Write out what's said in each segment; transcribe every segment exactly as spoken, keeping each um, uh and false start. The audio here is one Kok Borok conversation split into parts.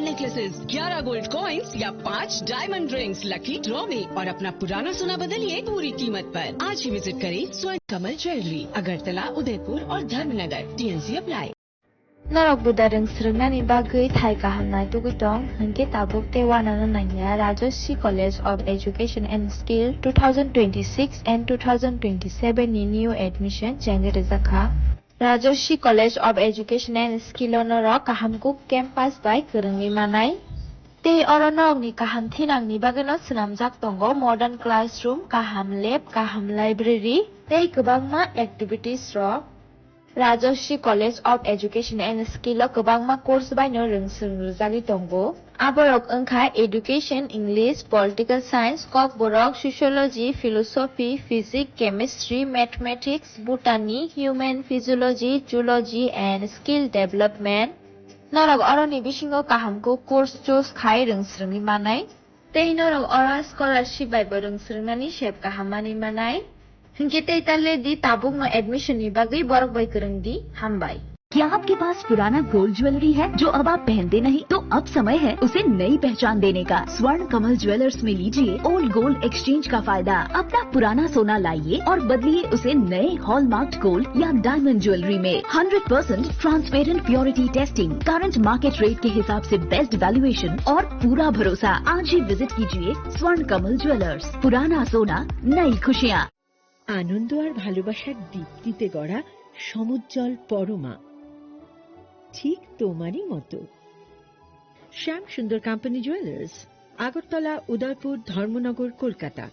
नेकलेसेस, ग्यारह gold coins या पाँच डायमंड रिंग्स लकी ड्रॉ में और अपना पुराना सोना बदलिए पूरी कीमत पर। आज ही विजिट करें स्वर्ण कमल ज्वेलरी, अगरतला, उदयपुर और Dharmanagar. TNC apply. Norok buda rwng swrwngnani bagwi thai kaham naitugwi tong, hinkhe tabuk tei uanano nangya Rajashree College of Education and Skill two thousand twenty-six and two thousand twenty-seven ni new admission chengwi rwjakha. Rajashree College of Education and Skill o norok kaham kuk campus bai kwrwngwi manai. Tei oro norokni kaham thinangni bagwino swnamjak tongo modern classroom, kaham lab, kaham library tei kwbangma activities rok. Rajashree College of Education and Skill o kwbangma course baino rwng swrwng rwjagwi tongo. Aborok wngkha Education, English, Political Science, Kokborok, Sociology, Philosophy, Physics, Chemistry, Mathematics, Botany, Human Physiology, Zoology and Skill Development. Norok oroni bisingo kaham kuk course choose khai rwng swrwngwi manai. Tei norok oro scholarship bai bo rwng swrwngnani sep kaham manwi manai. Hinkhe tei ta le di tabukno admission ni bagwi borok bai kwrwng di. Hambai. क्या आपके पास पुराना gold jewellery है जो अब आप पहनते नहीं, तो अब समय है उसे नई पहचान देने का। स्वर्ण कमल ज्वेलर्स में लीजिए ओल्ड गोल्ड एक्सचेंज का फायदा। अपना पुराना सोना लाइए और बदलिए उसे नए हॉलमार्क्ड गोल्ड या डायमंड ज्वेलरी में। Hundred percent transparent purity testing, current market rate के हिसाब से बेस्ट वैल्यूएशन और पूरा भरोसा। आज ही विजिट कीजिए स्वर्ण कमल ज्वेलर्स। पुराना सोना, नई खुशियाँ। আনন্দ আর ভালোবাসার দীপ্তিতে গড়া সমুজ্জ্বল পরমা, ঠিক তোমারই মতো। শ্যাম সুন্দর কোম্পানি জুয়েলার্স, আগরতলা, উদয়পুর, ধর্মনগর, Kolkata.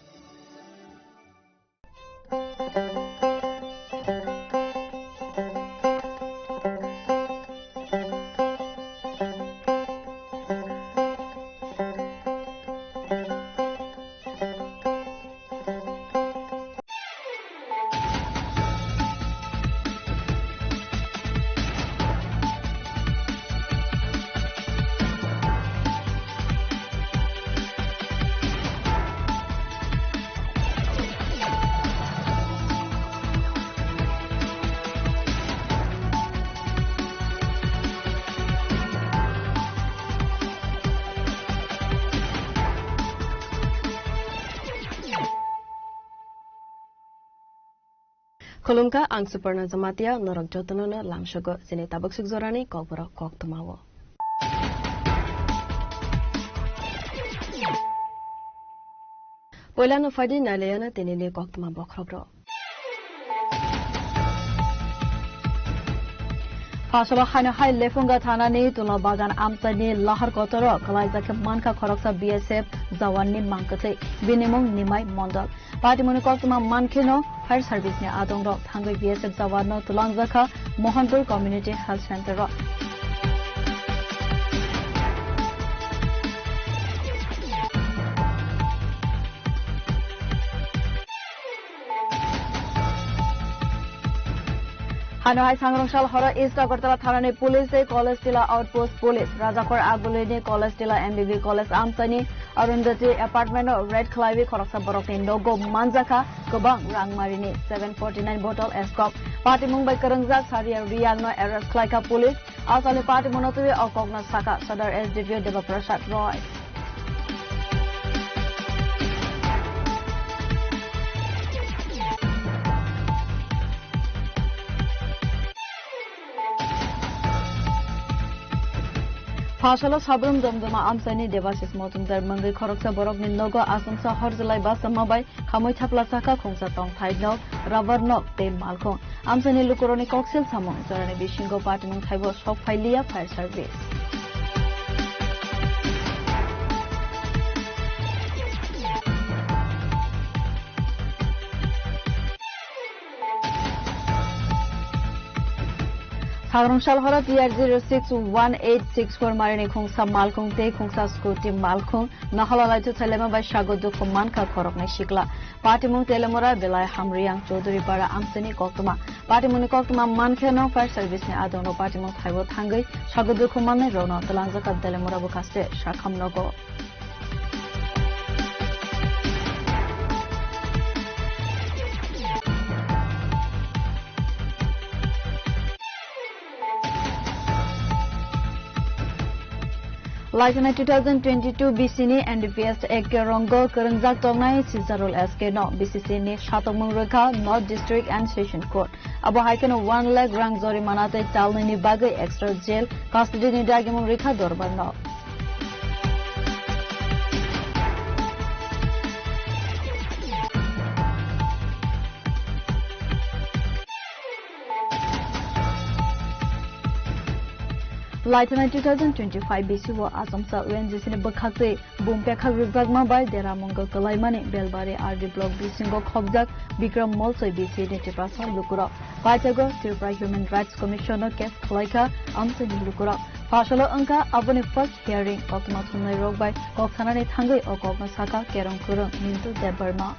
Khulumkha, ang Suparna Jamatia, norok jotono no lamsogo chini tabuk suk jorani kokborok koktwmao. Poilano phaidi nailaiano tinini koktwma bokhorok rok. Phasalo haino hai Lefunga thanani Tula Bagan amchaini lahar kotoro kwlaijak khe mankha khoroksa B S F jawanni mangkwthwi, bini mung Nimai Mondol. Patimungni koktwma mankheno fire service ni adongrok thangwi B S F jawanno twlangjakha Mohanpur Community Health Center o. Hano hai sangrong sal horo East Agartala thanani police tei College Tila Outpost Police, Rajakhor Agulini College Tila M B B College amchaini Arundhati apartment o raid khlaiwi khoroksa borokni nogo manjakha kwbang rangmarini seven forty nine bottle eskop. Patimung bai kwrwngjak Saria Riyangno arrest khlaikha police. Aswkni patimungno twiwi o kokno sakha Sadar S D P O Deba Prasad Roy. Phasalo Sabrum Jomjoma amchaini Debasis Mojumdar mungwi khoroksa borokni nogo achomsa hor jwlai bachama bai khamwi thapla sakha khungsa tongthai nok, rubber nok tei malkhung. Amchaini lukurokni koksil samung jorani bisingo patimung thaibo sok phailiya fire service. Sagrong sal horo T R zero six one eight six four marini khungsa malkhung tei khungsa scooty malkhung nahala laitu thailema bai sago dukhu mankha khoroknwi sikla. Patimung Telemura belai Hamriyang Chaudhuripara amchaini koktwma. Patimungni koktwma mankheno fire service ni adongrok patimung thaibo thangwi sago dukhu mannai rokno twlangjakha Telemura bwkhaste sakham nogo. Laithana two thousand twenty-two B C ni N D P S Act rongo kwrwngjak tongnai Sizarul S K no B C C ni satokmung rwkha North District and Session Court. Abo hai kheno one lakh rang jorimana tei talnwini bagwi extra jail custody ni dagimung rwkha dorbar no. Laithana two thousand twenty-five B C o Achomsa O N G C ni bwkhaktwi bum pekhak rwjakma bai deramungo kwlaimani Belbari R D block bisingo khobjak Bikram Molsoi B C ni Tiprasa lukurok paithago Tripura Human Rights Commission o case khwlaikha amchaini lukurok. Phasalo wngkha aboni first hearing, koktwma thumnairok bai kok sanani thangwi o kokno sakha Kerong Kwrwng Mintu Debbarma.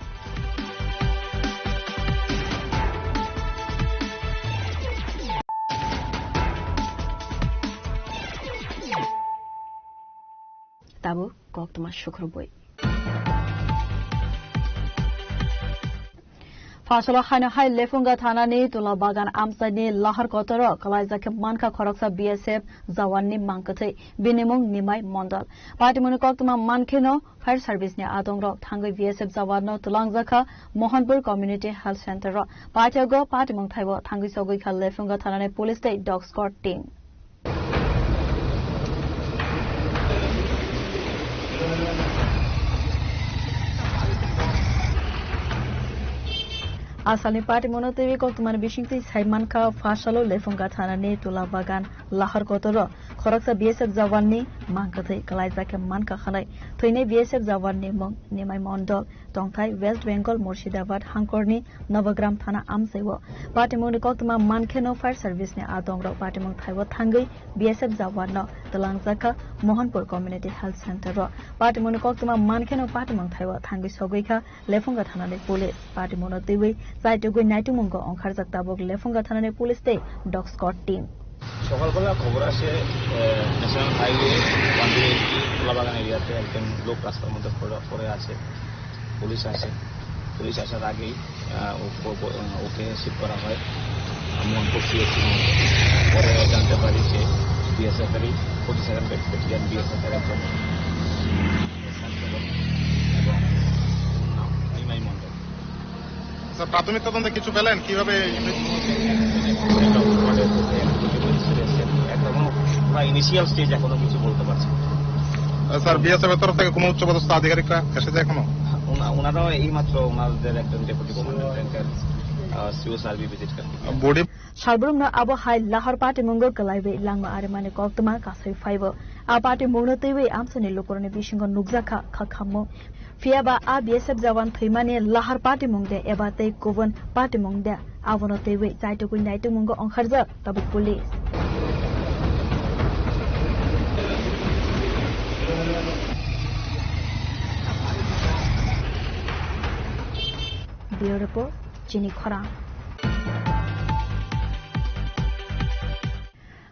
Tabuk koktwma sukrubwi. Phasalo haino hai Lefunga thanani Tula Bagan amchaini lahar kotoro kwlaijak khe mankha khoroksa B S F jawanni mangkwthwi, bini mung Nimai Mondol. Patimungni koktwma mankheno fire service ni adongrok thangwi B S F jawanno twlangjakha Mohanpur Community Health Center o. Paithago patimung thaibo thangwi sogwi kha Lefunga thanani police tei dog squad team. Asalni patimungno twiwi koktwmani bisingtwi sai mankha, phasalo Lefunga thanani Tula Bagan lahar kotoro khoroksa B S F jawanni mangkwthwi kwlaijak khe mankha hwnwi. Thwinai B S F jawanni mung Nimai Mondol, tongthai West Bengal Murshidabad hangkorni Nobogram thana amchaio. Patimungni koktwma mankheno fire service ni adongrok patimung thaibo thangwi B S F jawanno twlangjakha Mohanpur Community Health Center o. Patimungni koktwma mankheno patimung thaibo thangwi sogwikha Lefunga thanani police. Patimungno twiwi chaitugwi naitukmungo ongkharjak tabuk Lefunga thanani police tei dog squad team. সকালবেলা খবর আসে, আহ, national highway one D eighty Kolabagan এরিয়াতে একজন লোক রাস্তার মধ্যে পড়ে, পড়ে আছে, পুলিশ আসে। পুলিশ আসার আগেই, আহ, ও-, ও-, ও-, ওকে শিফট করা হয় মোহনপুর সিএইচসি। পরে জানতে পারি যে বিএসএফ এরই ফর্টি সেকেন্ড ব্যাটালিয়ন বিএসএফ এর একজন এবং নিমাই মণ্ডল। স্যার, প্রাথমিক তদন্তে কিছু পেলেন কিভাবে? এখনো পুরা ইনিশিয়াল স্টেজ, এখনো কিছু বলতে পারছি না। স্যার, বিএসএফ এর তরফ থেকে কোনো উচ্চপদস্থ আধিকারিকরা এসেছে এখনো? ওনা-, ওনারাও এইমাত্র ওনাদের একজন ডেপুটি কমান্ড্যান্ট র্যাঙ্কের, আহ, সিও সার্ভে ভিজিট করতে গিয়ে। Body Salbrumno abo hai lahar patimungo kwlaiwi langma arimani koktwma kasui phaibo. A patimungno twiwi amchaini lukurokni bisingo nukjakha khakhamung. Phiya ba a B S F jawan thwimani lahar patimung de eba tei kubun patimung de, abono twiwi chaitugwi naitukmungo ongkharjak tabuk police. Bureau Report, Chini Khorang.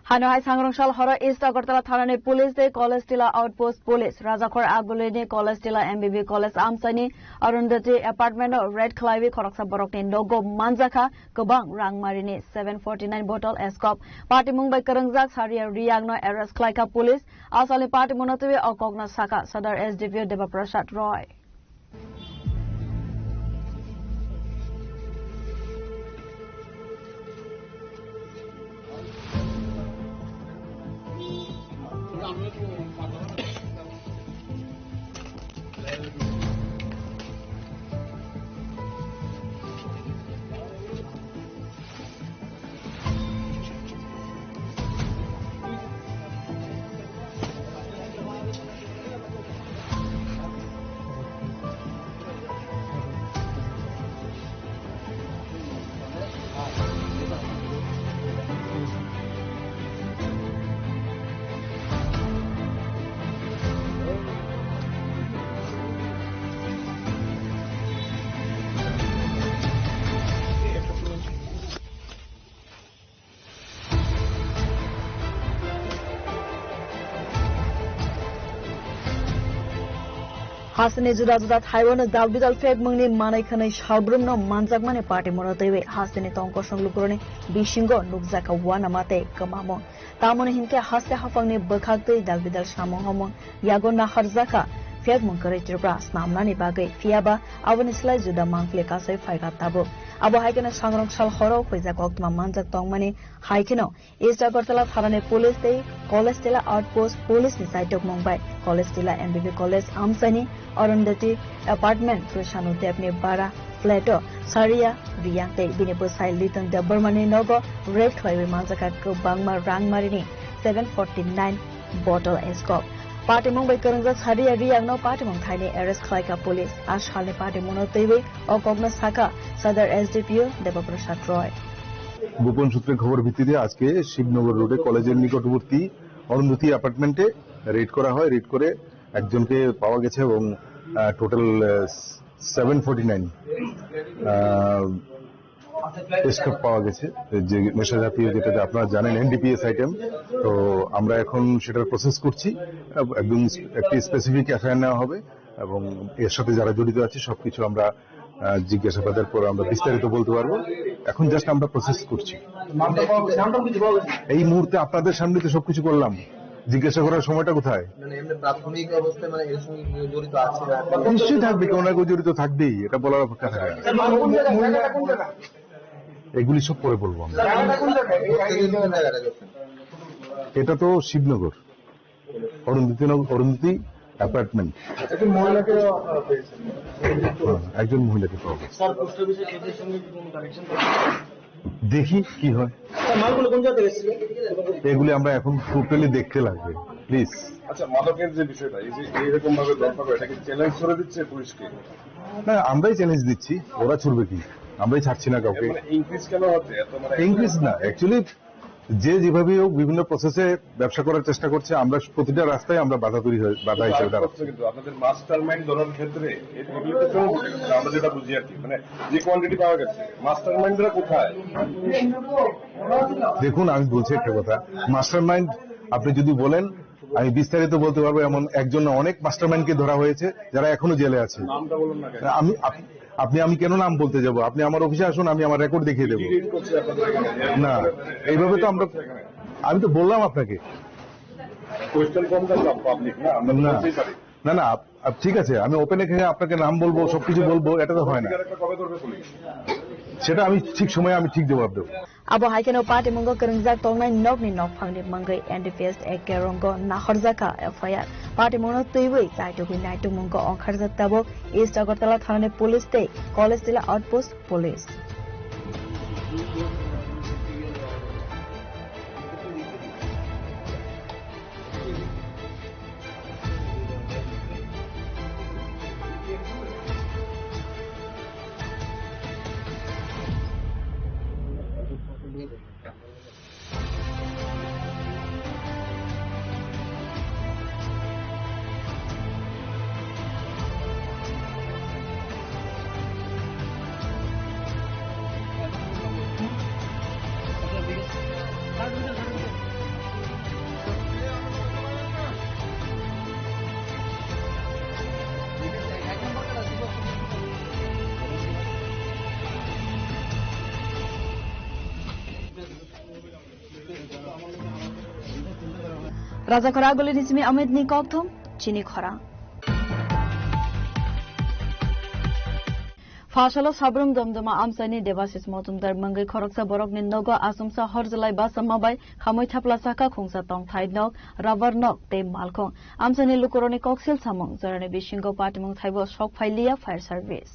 Hano hai sangrong sal horo East Agartala thanani police tei College Tila Outpost Police Rajakhor Agulini College Tila M B B College amchaini Arundhati apartment o raid khlaiwi khoroksa borokni nogo manjakha kwbang rangmarini seven forty nine bottle eskop. Patimung bai kwrwngjak Saria Riyangno arrest khlaikha police. Asalni patimungno twiwi o kokno sakha Sadar S D P O Deba Prasad Roy. Hasteni juda juda thaio no dal bidal phek mungni manai khwnwi salbrumno manjakmani party moro twiwi hasteni tongkosong lukurokni bisingo nukjakha uanama tei kwmamung. Tamoni hinkhe haste haphangni bwkhaktwi dal bidal samung homung yago naharjakha phekmung kwrwi Tripura snamnani bagwi, phiyaba aboni slai juda mangpili kasai phaikha tabuk. Abo hai kheno sangrong sal horo khuijak koktwma manjak tongmani hai kheno East Agartala thanani police tei College Tila Outpost police ni saitok mung bai College Tila M B B College amchaini Arundhati apartment Krishnanu Debni bara flat o Saria Riyang tei bini bwsai Liton Debbarmani nogo raid khlaiwi manjakha kwbangma rangmarini seven forty nine bottle eskok. Patimung bai kwrwngjak Saria Riyangno patimung thaini arrest khlaikha police. A salni patimungno twiwi o kokno sakha Sadar S D P O Deba Prasad Roy. গোপন সূত্রে খবর ভিত্তিতে আজকে শিবনগর রোডে কলেজের নিকটবর্তী অরুন্ধতী অ্যাপার্টমেন্টে রেড করা হয়। রেড করে একজনকে পাওয়া গেছে এবং, আহ, টোটাল, আহ, সেভেন ফর্টি নাইন, আহ, স্কোপ পাওয়া গেছে, যে নেশা জাতীয়, যেটা আপনারা জানেন, N D P S item. তো আমরা এখন সেটার প্রসেস করছি। একদম একটি স্পেসিফিক এফআইআর নেওয়া হবে এবং এর সাথে যারা জড়িত আছে সবকিছু আমরা, আহ, জিজ্ঞাসাবাদের পর আমরা বিস্তারিত বলতে পারবো। এখন জাস্ট আমরা প্রসেস করছি। এই মুহূর্তে আপনাদের সামনে তো সবকিছু করলাম, জিজ্ঞাসা করার সময়টা কোথায়? মানে এমনি প্রাথমিক অবস্থায় মানে এর সঙ্গে কেউ জড়িত আছে না? নিশ্চয়ই থাকবে, কেউ না কেউ জড়িত থাকবেই, এটা বলার অপেক্ষা থাকে না। এগুলি সব পরে বলবো আমরা। এটা তো শিবনগর, অরুন্ধতী নগর, অরুন্ধতী অ্যাপার্টমেন্ট। একজন মহিলাকে আপনারা পেয়েছেন? হ্যাঁ, একজন মহিলাকে পাওয়া গেছে। স্যার, পোস্ট অফিসের কেসের সঙ্গে কি কোনো কানেকশন? দেখি কি হয়। স্যার, মালগুলো কোন জায়গা থেকে এসেছিল? এগুলি আমরা এখন টোটালি দেখতে লাগবে, প্লিজ। আচ্ছা, মাদকের যে বিষয়টা, এই যে এইরকম ভাবে ধরপাকড়, এটা কি চ্যালেঞ্জ করে দিচ্ছে পুলিশকে? না, আমরাই চ্যালেঞ্জ দিচ্ছি, ওরা ছুড়বে কি? আমরাই ছাড়ছি না কাউকে। মানে ইনক্রিজ কেন হচ্ছে এত, মানে ইনক্রিজ না, অ্যাকচুয়ালি যে যেভাবেই হোক বিভিন্ন প্রসেসে ব্যবসা করার চেষ্টা করছে, আমরা প্রতিটা রাস্তায় আমরা বাধা তৈরি হয়ে, বাধা কিন্তু হিসেবে আরেকটা দাঁড়াচ্ছি। প্রশ্ন, কিন্তু আপনাদের মাস্টারমাইন্ড ধরার ক্ষেত্রে এই প্রবলেমটা কেন ঘটে? আমরা যেটা বুঝি আর কি, মানে যে কোয়ান্টিটি পাওয়া গেছে, মাস্টারমাইন্ডরা কোথায়? দেখুন, আমি বলছি একটা কথা, মাস্টারমাইন্ড আপনি যদি বলেন, আমি বিস্তারিত বলতে পারবো। এমন একজন না, অনেক মাস্টারমাইন্ডকে ধরা হয়েছে, যারা এখনো জেলে আছে। নামটা বলুন না কেন? আমি আপ-, আপনি, আমি কেন নাম বলতে যাব? আপনি আমার অফিসে আসুন, আমি আমার রেকর্ড দেখিয়ে দেবো। কি রেড করছে আপনাদের এখানে? না, এইভাবে তো আমরা, আমি তো বললাম আপনাকে। কোয়েশ্চেন ফর্মটা তো পাবলিক না, আমরা তো না। বলতেই পারি। না, না, আপ-, আপ-, ঠিক আছে, আমি ওপেন এখানে আপনাকে নাম বলবো, সবকিছু বলবো, এটা তো হয় না। একটা কবে ধরবে পুলিশ? সেটা আমি ঠিক সময়ে আমি ঠিক জবাব দেবো। Abo hai kheno patimungo kwrwngjak tongnai nokni nokphangni mungwi N D P S A Kerongo nahorjakha F I R. Patimungno twiwi chaitugwi naitukmungo ongkharjak tabuk East Agartala thanani police tei College Tila Outpost police. Raja Khorang Agulini simi Amit ni kokthum chini khorang. Phasalo Sabrum Domdoma amchaini Debasis Mojumdar mungwi khoroksa borokni nogo achomsa horjlai bachama bai khamwi thapla chakha khungsa tongthai nok, rubber nok tei malkhung. Amchaini lukurokni koksil samung jorani bisingo patimung thaibo sok phailiya fire service.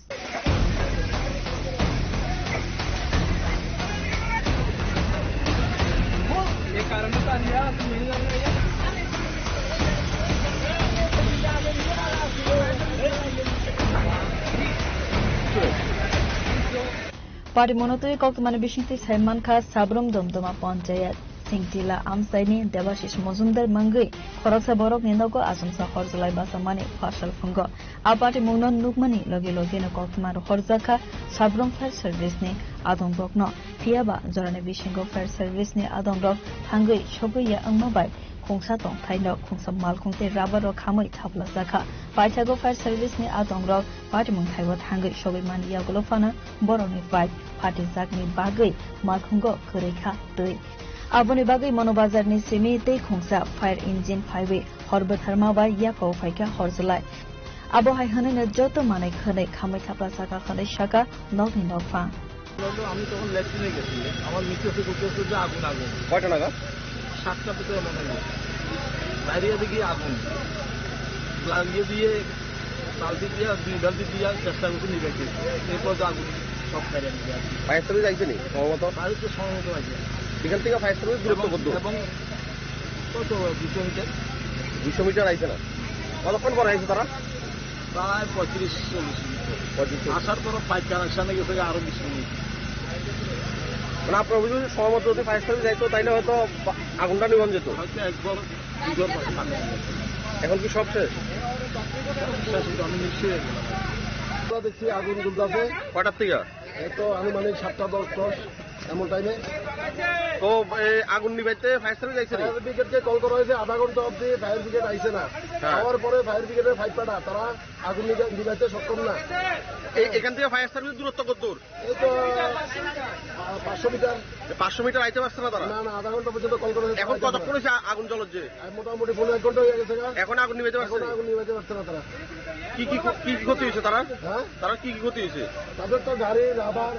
Patimungno twi koktwmani bisingtwi sai mankha Sabrum Domdoma Panchayat. Singtila amchaini Debashish Mojumdar mangwi khoroksa borokni nogo achomsa horjlai bachamani phasal phungo. A patimungno nukmani logi logino koktwma rohorjakha Sabrum Fire Service ni adongrokno. Phiyaba jorani bisingo fire service ni adongrok thangwi sogwi ya wngma bai khungsa tongthaino khungsa malkhung tei rubber rok khamwi thaplajakha. Paithago fire service ni adongrok patimung thaibo thangwi sogwi mani yagulo phano borokni pipe phatijakni bagwi malkhungo kwrwi kha twi. Aboni bagwi Mono Bazar ni simi tei khungsa fire engine phaiwi hor bwtharma bai yakao phaikha horjlai. Abo hai hwnwi no joto manwi khwnwi khamwi thapla saka hwnwi saka nokni nokphang. আমি তখন লেট্রিনে গেছি, আমার মিসেসে বলতেছে যে আগুন, আগুন। কয়টা নাগাদ? সাতটা ভিতরে মনে হয়। বাইরে দেখি আগুন। লাগিয়ে দিয়ে, বালতি দিয়ে, দুই বালতি দিয়ে চেষ্টা করছি নিভাইতে। এরপর তো আগুন সব খাইয়ে নিয়ে আসি। ফায়ার সার্ভিস আইছে নি, সম্ভবত? বাড়িতে সম্ভবত আছে। এখান থেকে ফায়ার সার্ভিস দূরত্ব এবং, কত দূর? এবং কত? দুশো মিটার? দুশো মিটার আইছে না? কতক্ষণ পরে আইছে তারা? প্রায় পঁয়ত্রিশ চল্লিশ মিনিট। পঁয়ত্রিশ চল্লিশ। আসার পর পাইপ কানেকশনে গেছে আরো বিশ মিনিট। মানে, আপনার অভিযোগ, সময় মতো যদি ফায়ার সার্ভিস যাইতো, তাইলে হয়তো বা-, আগুনটা নিভানো যেত। হয়তো একবার, দুইবার পাইপ কানেকশন গেছে। এখন কি সব শেষ? শেষ হইতে আমি নিশ্চয়ই একবার। আমরা দেখছি আগুন জ্বলতেছে। কয়টার থেকে? এই তো আনুমানিক সাতটা দশ, দশ এমন টাইমে। তো, এ, আগুন নিভাইতে ফায়ার সার্ভিস আইছে নি? ফায়ার ব্রিগেডকে কল করা হয়েছে, আধা ঘন্টা অবধি ফায়ার ব্রিগেড আইছে না। হ্যাঁ। আওয়ার পরে ফায়ার ব্রিগেডের ফাইভ পাটা, তারা আগুন নিভা-, নিভাইতে সক্ষম না। এ-, এখান থেকে ফায়ার সার্ভিস দূরত্ব কত দূর? এই তো, আহ, পাঁচশো মিটার। এ, পাঁচশো মিটার আইতে পারছে না তারা? না, না, আধা ঘন্টা পর্যন্ত কল করা হয়েছে, এখন আইতে পারছে না। কতক্ষণ হয়েছে আ-, আগুন জ্বলছে? আর মোটামুটি পৌনে এক ঘন্টা হয়ে গেছে গা। এখন আগুন নিভাইতে পারছে এখন না? আগুন নিভাইতে পারছে না তারা। কি কি ক্ষ-, কি কি ক্ষতি হয়েছে তারা? হ্যাঁ? তারা কি কি ক্ষতি হয়েছে? তাদের তো গাড়ি, রাবার,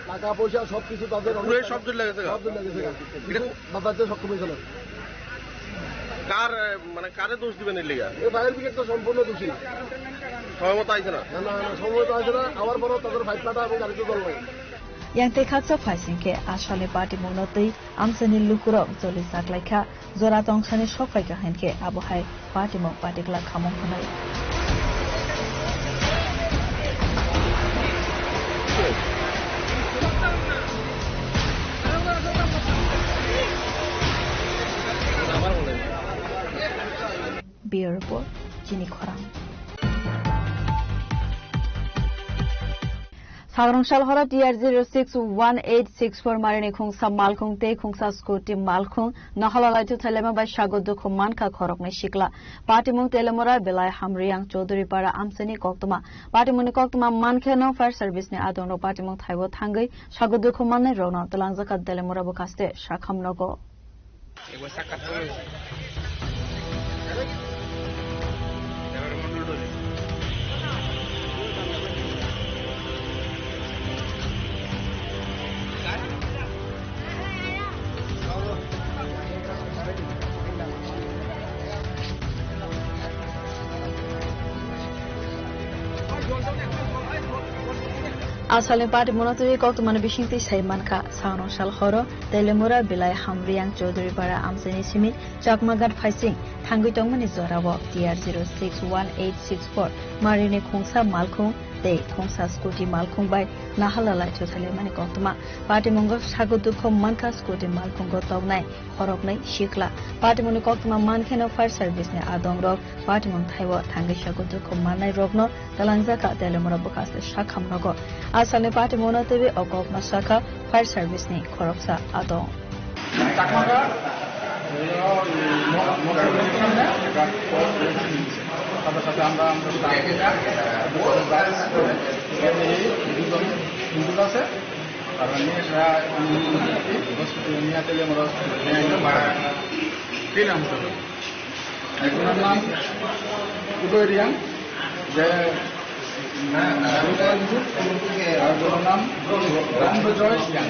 টাকা পয়সা সবকিছু তাদের অনেক পুরো টাকা, সব জ্বলে গেছে গা? সব জ্বলে গেছে গা। কিছু এটা বাঁচাতে সক্ষম হয়েছে না। কার, এ, মানে কারে দোষ দিবেন এর লিগা? এই ফায়ার ব্রিগেড তো সম্পূর্ণ দোষী। সময় মতো আইছে না? না, না, না, সময় মতো আইছে না। আবার বড় তাদের ফাইভ পাটা এবং গাড়িতে জল লাগে। Yang tei khaksa phaising khe asalni patimungno twi amchaini lukurok joli chaklaikha. Jora tongsani sok phaikha hinkhe abo hai patimung patikla khamung hwnwi. Bureau Report, Chini Khorang. Sagrong sal hora T R zero six one eight six four marini khungsa malkhung tei khungsa scooty malkhung nahala laithu thailema bai sago dukhu mankha khoroknwi sikla. Patimung Telemura Belai Hamriyang Chaudhuri Para amchaini koktwma. Patimungni koktwma mankhe no fire service ni adongrok patimung thaibo thangwi sago dukhu mannai rokno twlangjakha Telemura bwkhaste sakham nogo. Asalni patimungno twi koktwmani bisingtwi sai mankha, Sagrong sal horo Telemura Belai Hamriyang Chaudhuri Para amchaini simi Chakmaghat phaising thangwi tongmani jorao T R zero six one eight six four marini khungsa malkhung tei khungsa scooty malkhung bai nahala laithu thailaimani koktwma. Patimungo sago dukhu mankha scooty malkhungo tongnai khoroknwi sikla. Patimungni koktwma mankheno fire service ni adongrok patimung thaio thangwi sago dukhu mannai rokno twlangjakha Telemura bwkhaste sakham nogo. Asalni patimungno twiwi o kokma sakha fire service ni khoroksa adong. Chakmaghat, সাথে সাথে আমরা, আমরা হিন্দু আছে, তারপরে নিয়ে এসে হসপিটালে নিয়ে আসলে আমরা হসপিটালে নিয়ে আসলে মারা গেলাম। একজনের নাম উদয় রিয়াং, যে আর একজনের নাম রবীন্দ্র জয় রিয়াং।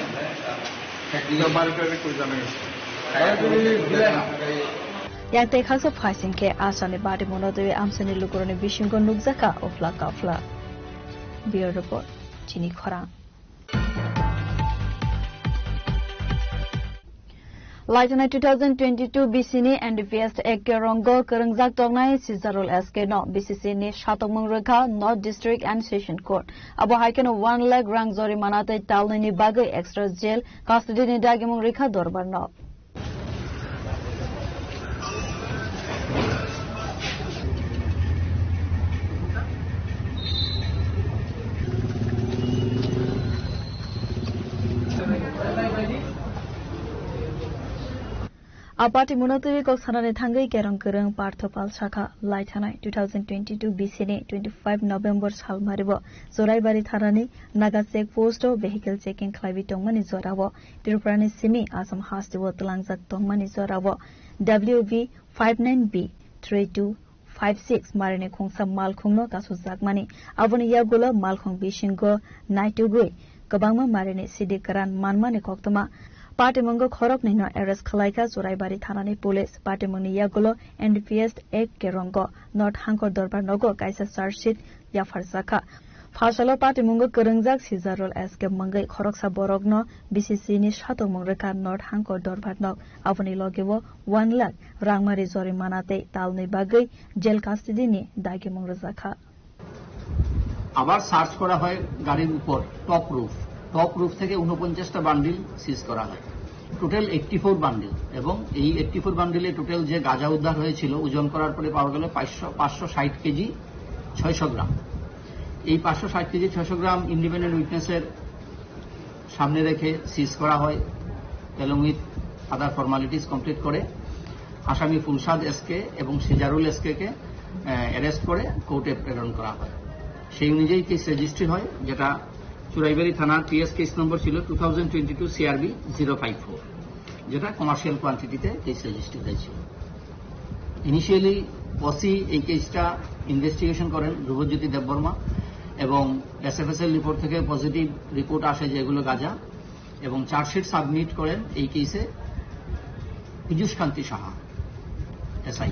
বাড়িতে রিপোর্ট জানা গেছে। বাড়িতে দিলে না। Yang tei khaksa phaising khe asalni patimungno twiwi amchaini lukurokni bisingo nukjakha uphla kaphla. Bureau Report, Chini Khorang. Laitonai two thousand twenty-two B C ni N D P S Act rongo kwrwngjak tongnai Sizarul S K no B C C ni satokmung rwkha North District and Session Court. Abo hai kheno one lakh rang jorimana tei talnwini bagwi extra jail custody ni dagimung rwkha dorbar no. A party muno twi kok sanani thangwi kerong kwrwng Partho Pal sakha, lai thanai two thousand twenty-two B C ni twenty-five November sal maribo Choraibari thanani Naga check post o vehicle checking khlaiwi tongmani jorao Tripura ni simi Assam hasteo twlangjak tongmani jorao W B five nine B three two five six marini khungsa malkhungno kasojakmani. Aboni yagulo malkhung bisingo naitugwi kwbangma marini sidi kwran manmani koktwma. Patimungo khoroknwino arrest khwlaikha Choraibari thanani police. Patimungni yagulo N D P S Act kerongo North Hangkor Dorbar nogo kaisa charge sheet yapharjakha. Phasalo patimungo kwrwngjak Sijarul S K mwngwi khoroksa borokno B C C ni satokmung rwkha North Hangkor Dorbar nok. Aboni logeo one lakh rangmari jorimana tei talni bagwi jail custody ni dagimung rwjakha. আবার সার্চ করা হয় গাড়ির উপর, top roof. Top roof থেকে ঊনপঞ্চাশটা বান্ডিল সিজ করা হয়, total eighty four bundle. এবং এই এইটটি ফোর বান্ডিলে টোটাল যে গাঁজা উদ্ধার হয়েছিল, ওজন করার পরে পাওয়া গেল পাঁচশো পাঁচশো ষাট কেজি ছয়শো গ্রাম। এই পাঁচশো ষাট কেজি ছয়শো গ্রাম ইন্ডিপেন্ডেন্ট উইটনেসের সামনে রেখে সিজ করা হয়, along with other formalities complete করে আসামি ফুলশাদ এসকে এবং সিজারুল এসকে কে অ্যারেস্ট করে কোর্টে প্রেরণ করা হয়। সেই অনুযায়ী কেস রেজিস্ট্রি হয়, যেটা চুরাইবাড়ি থানার পিএস কেস নম্বর ছিল two thousand twenty two CRB zero five four, যেটা কমার্শিয়াল কোয়ান্টিটিতে কেস রেজিস্ট্রি হয়েছিল। ইনিশিয়ালি ওসি এই কেসটা ইনভেস্টিগেশন করেন ধ্রুবজ্যোতি দেববর্মা, এবং এসএফএসএল রিপোর্ট থেকে পজিটিভ রিপোর্ট আসে যে এগুলো গাঁজা, এবং চার্জশিট সাবমিট করেন এই কেসে পীযুষ কান্তি সাহা, এসআই।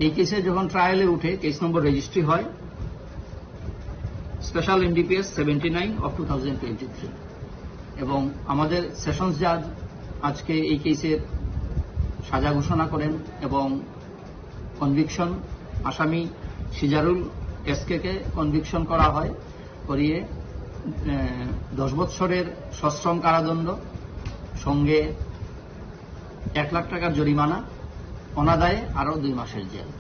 এই কেসে যখন ট্রায়ালে উঠে, কেস নম্বর রেজিস্ট্রি হয় special NDPS seventy nine of two thousand twenty three, এবং আমাদের সেশনস জাজ আজকে এই কেসের সাজা ঘোষণা করেন এবং কনভিকশন, আসামি সিজারুল এসকে কে কনভিকশন করা হয়, করিয়ে আহ, দশ বছরের সশ্রম কারাদণ্ড, সঙ্গে এক লাখ টাকার জরিমানা, অনাদায়ে আরও দুই মাসের জেল।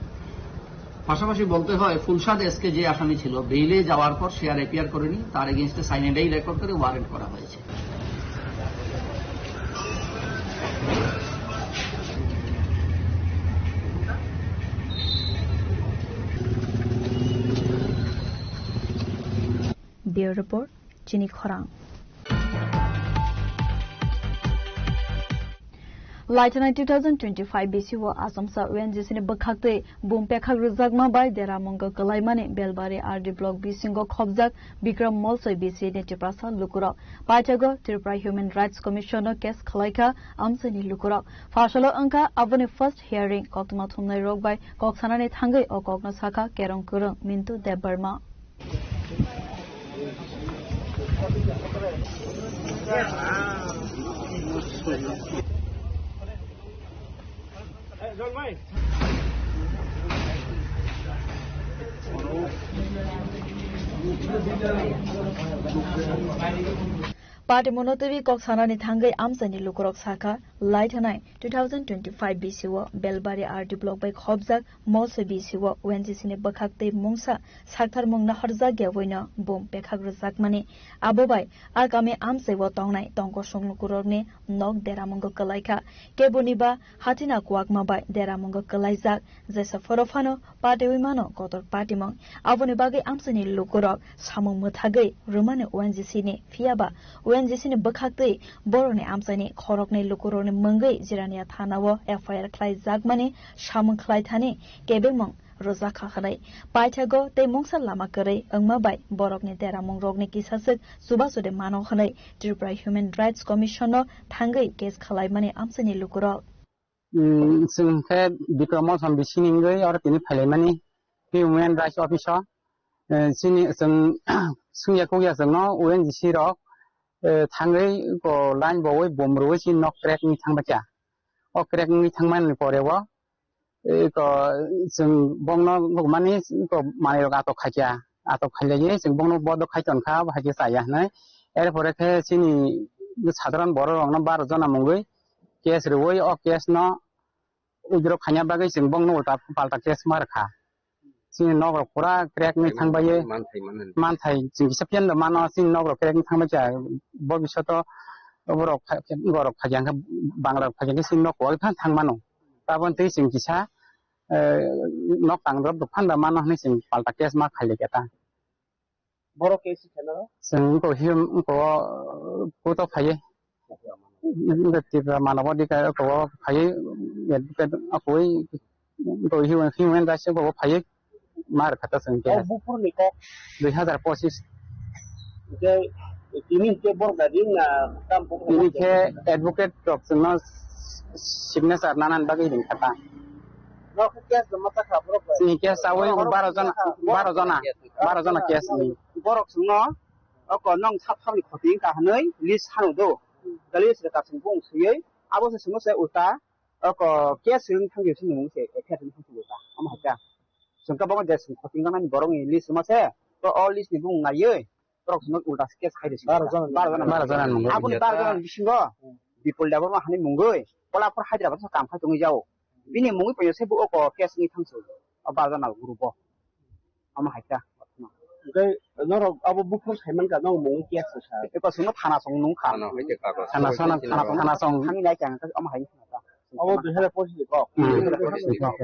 পাশাপাশি বলতে হয়, ফুলশাদ এসকে যে আসামি ছিল, বেইলে যাওয়ার পর সে আর অ্যাপিয়ার করেনি, তার এগেইনস্টে সাইনেডাই রেকর্ড করে ওয়ারেন্ট করা হয়েছে। Bureau Report, Chini Khorang. Laithanai two thousand twenty-five B C o Achomsa O N G C ni bwkhaktwi bum pekhak rwjakma bai deramungo kwlaimani Belbari R D block bisingo khobjak Bikram Molsoi B C ni Tiprasa lukurok. Paithago Tripura Human Rights Commission o case khwlaikha amchaini lukurok. Phasalo wngkha aboni first hearing, koktwma thumnai rok bai kok sanani thangwi o kokno sakha kerong kwrwng Mintu Debbarma. Party muno twi kok sanani thangwi amchaini lukurok sakha, lai thanai two thousand twenty-five B C o Belbari R D block bai khobjak Molsoi B C o O N G C ni bwkhak tei mungsa sakthar mung naharjak yawi no bum pekhak rwjakmani. Abo bai a kami amchai o tongnai tongkosong lukurokni nok deramungo kwlaikha. Keboni ba hathina kuwakma bai deramungo kwlaijak. Jesa phoro phano patiwi mano kotor patimung. Aboni bagwi amchaini lukurok samung mwthagwi rwmani O N G C ni, phiya ba O N G C ni bwkhaktwi borokni amchaini khoroknwi lukurokni mungwi Jirania thanao F I R khlaijakmani samung khlaithani kebengmung rwjakha hwnwi paithago tei mungsa lama kwrwi wngma bai borokni deramungrokni kisaswk chubachu de mano hwnwi Tripura Human Rights Commission no thangwi case khwlaimani amchaini lukurok. Umm, chwng khe Bikram Molsoi B C ni wngwi oro tini phailaimani Human Rights Office o. Eh, chini chwng swngya kukya chwngno O N G C rok, eh, thangwi ko line bowi bom rwui chini nok crack wngwi thangbaikha. O crack wngwi thangmani pore o, eh, ko chwng bongno nukmani ko manwirok atok khaikha. Atok khailaiwi chwng bongno bodo khai tonkha, bo hai khe chaya hwnwi. Erpore khe chini sadharon borok rokno baro jona mungwi case rwui o case no withdraw khaina bagwi chwng bongno ulta palta case ma rwkha. Chini nok rok pura crack wngwi thangbai. Manthai, manthai. Manthai chwng kisa pian do mano, chini nok rok crack wngwi thangbai kha. Bo bisoto Borok phai-, borok phai khe, Bangla rok phai khe chwng nok kuwagwi phan thang mano. Tabon twi chwng kisa, eh, nok tang drop phan ba mano hwnwi chwng palta case ma khai lai khe ta. Borok case khe no? Chwng wngkha hi, wngkha o, court o phaiwi. Wngkha Tripura Manabadhikar wngkha o phaiwi, advocate wngkha o, wngkha o human, human rights wngkha o phaiwi. Mar khata chwng khe. O buphurni kok? Dui hazar pochis. Hingke tini hingke borok da ring na tam buphur? Tini khe advocate rok chwngno signature nanani bagwi ring khata. Nok khe case joma chakha borok bai? Chini case chawi baro jona, baro jona, baro jona case ni. Borok chwngno oko nong sap sapni khoti wngkha hwnwi list hano do. Da list rwkha chwng bung swiwi abo se chwngno se ulta oko case wng thangwi chini mung se F I R wng thangwi ulta. Omo hai kha. Chwng kwbangma je chwng khoting rwnani borokni list rwma se, to o list ni bumung naiwi borok chwngno ulta case khai rwsio. Baro jona ni. Baro jona ni. Baro jona ni mung. Aboni baro jona ni bisingo Bipul Debbarma hani mungwi Kolapur Hyderabad o kam khai tongwi jao. Bini mungwi poino se bo oko case wngwi thangsu. O baro jona group o. Omo hai kha. Hingke norok abo buphuru sai mankha, nong mung case sa. Eko songno thana song nung kha. Thana song, thana song, thana song. Thangwi nai kha, omo hai kha. Abo dui hazar pochis ni kok. Hmm. Dui hazar pochis ni kok.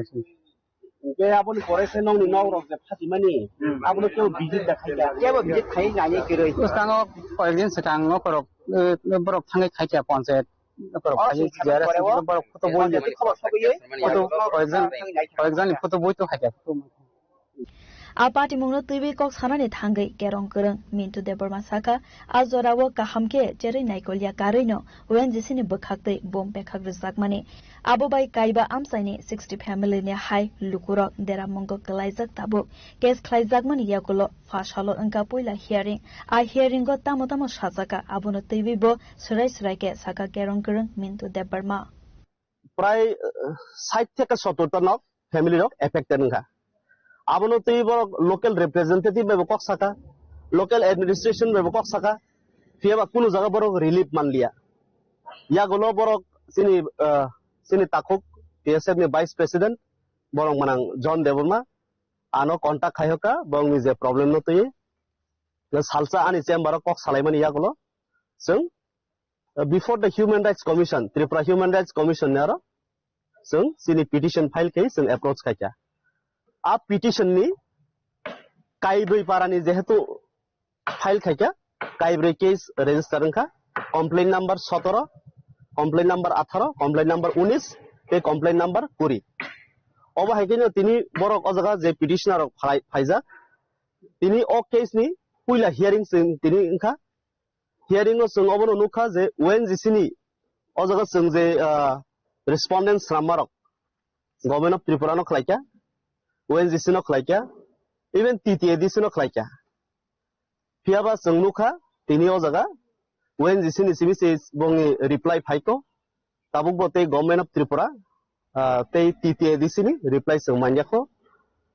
Hingke aboni pore se nongni nok rok je phatimani, abono kebo visit da khai kha. Kebo visit khai nai kwrwi. Bwskango koyekdin swkang nok rok, eh, borok thangwi khai kha ponchayat. Borok khai kha, borok photo boi. Photo, koyekjon, koyekjonni photo boi to khai kha. A patimungno twiwi kok sanani thangwi Kerong Kwrwng Mintu Debbarma sakha, a jorao kaham khe cherwi naikol ya karwino O N G C ni bwkhaktwi bom pekhak rwjakmani. Abo bai kaiba amchaini sixty family ni hai lukurok deramungo kwlaijak tabuk. Case khlaijakmani yagulo pha salo wngkha puila hearing. A hearing o tamo tamo sajaka abono twiwi bo swrai swrai khe sakha Kerong Kwrwng Mintu Debbarma. Prai, eh, sait theke sottor ta nok family rok affected wngkha. Abono twi borok local representative bai bo kok saka, local administration bai bo kok saka, phiya ba kunu jaga borok relief manliya. Yagulo borok chini, eh, chini takhuk T S F ni vice president borok manang John Debbarma ano contact khai hoka borokni je problem no twi salsa ani chamber o kok salaimani yagulo chwng uh, before the Human Rights Commission, Tripura Human Rights Commission ni aro chwng chini petition file khai chwng approach khai kha. A petition ni kaibrwi para ni jehetu file khai kha, kaibrwi case register wngkha, complaint number sotoro, complaint number atharo, complaint number unis, tei complaint number kuri. Obo hai khe no tini borok o jaga je petitioner rok phai-, phaijak, tini o case ni puila hearing chwng tini wngkha. Hearing o chwng obono nukha je O N G C ni o jaga chwng je, ah, respondent swnammarok Government of Tripura no khlaikha, O N G C no khlaikha, even T T A D C no khlaikha. Phiya ba chwng nukha tini o jaga O N G C ni simi se bongni reply phaikho. Tabuk bo tei Government of Tripura, ah, tei T T A D C ni reply chwng manya kho.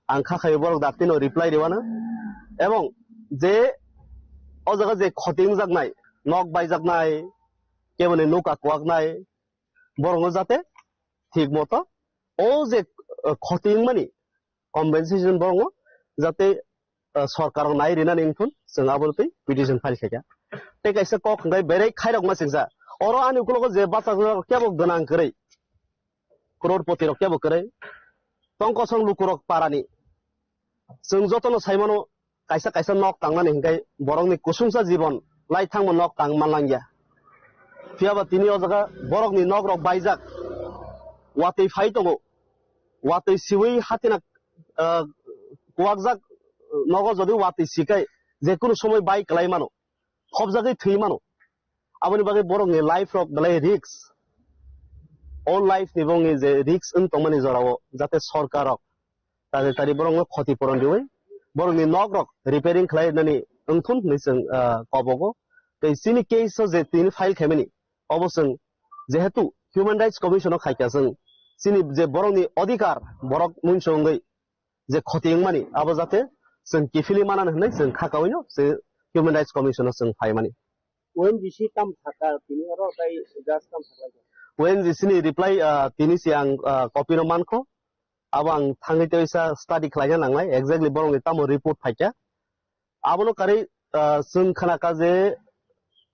Ang kha khayo borok dakti no reply rwano. Ebong je o jaga je khoti wngjaknai, nok baijaknai, keboni nuka kuwaknai, borok no jate thik moto o je, ah, khoti wngmani compensation borok no jate, ah, sorkar rok nai rinani wngthun chwng abo twi petition file khaikha. Tei kaisa kok hwnkhe berai khairok ma singsa. Oro ani ukulogo je bachajak rok kebo gwnang kwrwi, crorepoti rok kebo kwrwi, tongkosong lukurok parani. Chwng jotono saimano kaisa kaisa nok tangnani hwnkhe borokni kusungsa jibon lai thangma nok tang manlangya. Phiyaba tini o jaga borokni nok rok baijak, watwi phai tongo. Watwi siwi hatina, ah, kuwakjak nogo jodi watwi sikai jekunu somoi bai kwlai mano, phobjagwi thwi mano. Aboni bagwi borokni life rok belai risk. O life ni bongni je risk wng tongmani jorao jate sorkar rok tari tari borokno khoti puron riwi borokni nok rok repairing khlai nani wngthun hinwi chwng, ah, kobogo. Tei chini case o je tini file khaimani obo chwng jehetu Human Rights Commission o khaikha chwng chini je borokni odhikar borok muiso wngwi je khoti wngmani abo jate chwng kiphilwi manani hinwi chwng kha kawino se Human Rights Commission o chwng phaimani. O N G C tam sakha tini oro tei judge tam sakha. O N G C ni reply, ah, tini se ang, ah, copy no mankho. Abo ang thangwi teisa study khlaina nangnai exactly borokni tamo report phaikha. Abono karwi, ah, chwng khnakha je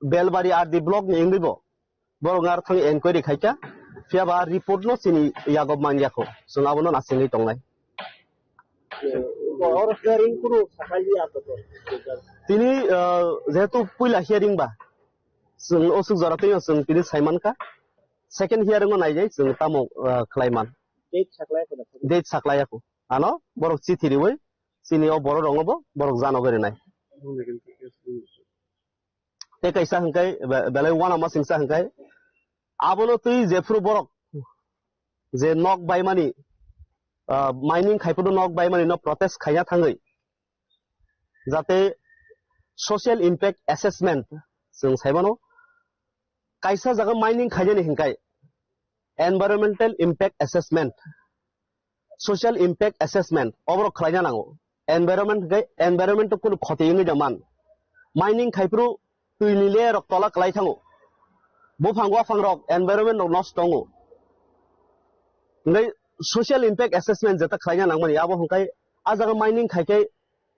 Belbari R D block ni wngwi bo borok ngar thang enquiry khaikha, phiya ba report no chini yago manya kho, chwng abono nasingwi tongnai. Oro hearing kunu sakai ya to. Tini, ah, jehetu puila hearing ba, chwng o swk jora twi chwng tini saimankha, second hearing o naijai chwng tamo, ah, khlaiman. Date saklai kho na? Date saklai ya kho. Ano borok chithi riwi chini o borok rongo bo borok jano gori nai. Tei kaisa hwnkhe be-, belai uanama singsa hwnkhe abono twi jephuru borok je nok baimani, ah, mining khaiphuru nok baimani no protest khaina thangwi jate social impact assessment chwng saimano kaisa jaga mining khainani hwnkhe environmental impact assessment, social impact assessment oborok khlaina nango. Environment hwnkhe environment o kunu khoti wngwi da man. Mining khaiphuru twini layer rok tola kwlai thango. Buphang waphang rok environment rok nosto wngo. Hwnkhe social impact assessment jeta khlaina nangmani abo hwnkhe a jaga mining khaikhe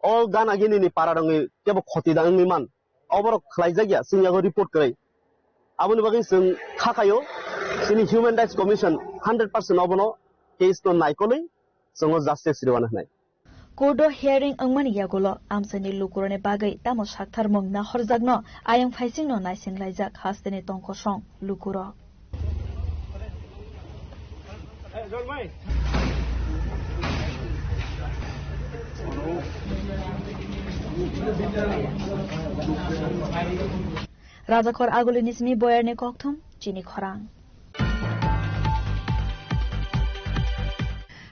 o gana gini ni para rokni kebo khoti da wngwi man. Oborok khlaijak ya, chwng yago report kwrwi. Aboni bagwi chwng kha khaio, chini Human Rights Commission hundred percent obono case no naikolwi chwngno justice rwna hwnwi. Court o hearing wngmani yagulo amchaini lukurokni bagwi tamo saktharmung nahorjakno ayang phaisingno naisinglaijak hasteni tongkosong lukurok. Rajakhor Agulini simi boyarni kokthum chini khorang.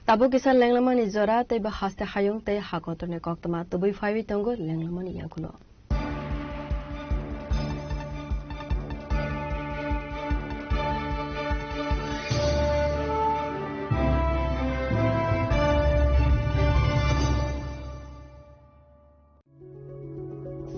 Tabuk kisa lenglamani jora tei bo haste hayung tei hakotorni koktwma tubui phaiwi tongo lenglamani yagulo.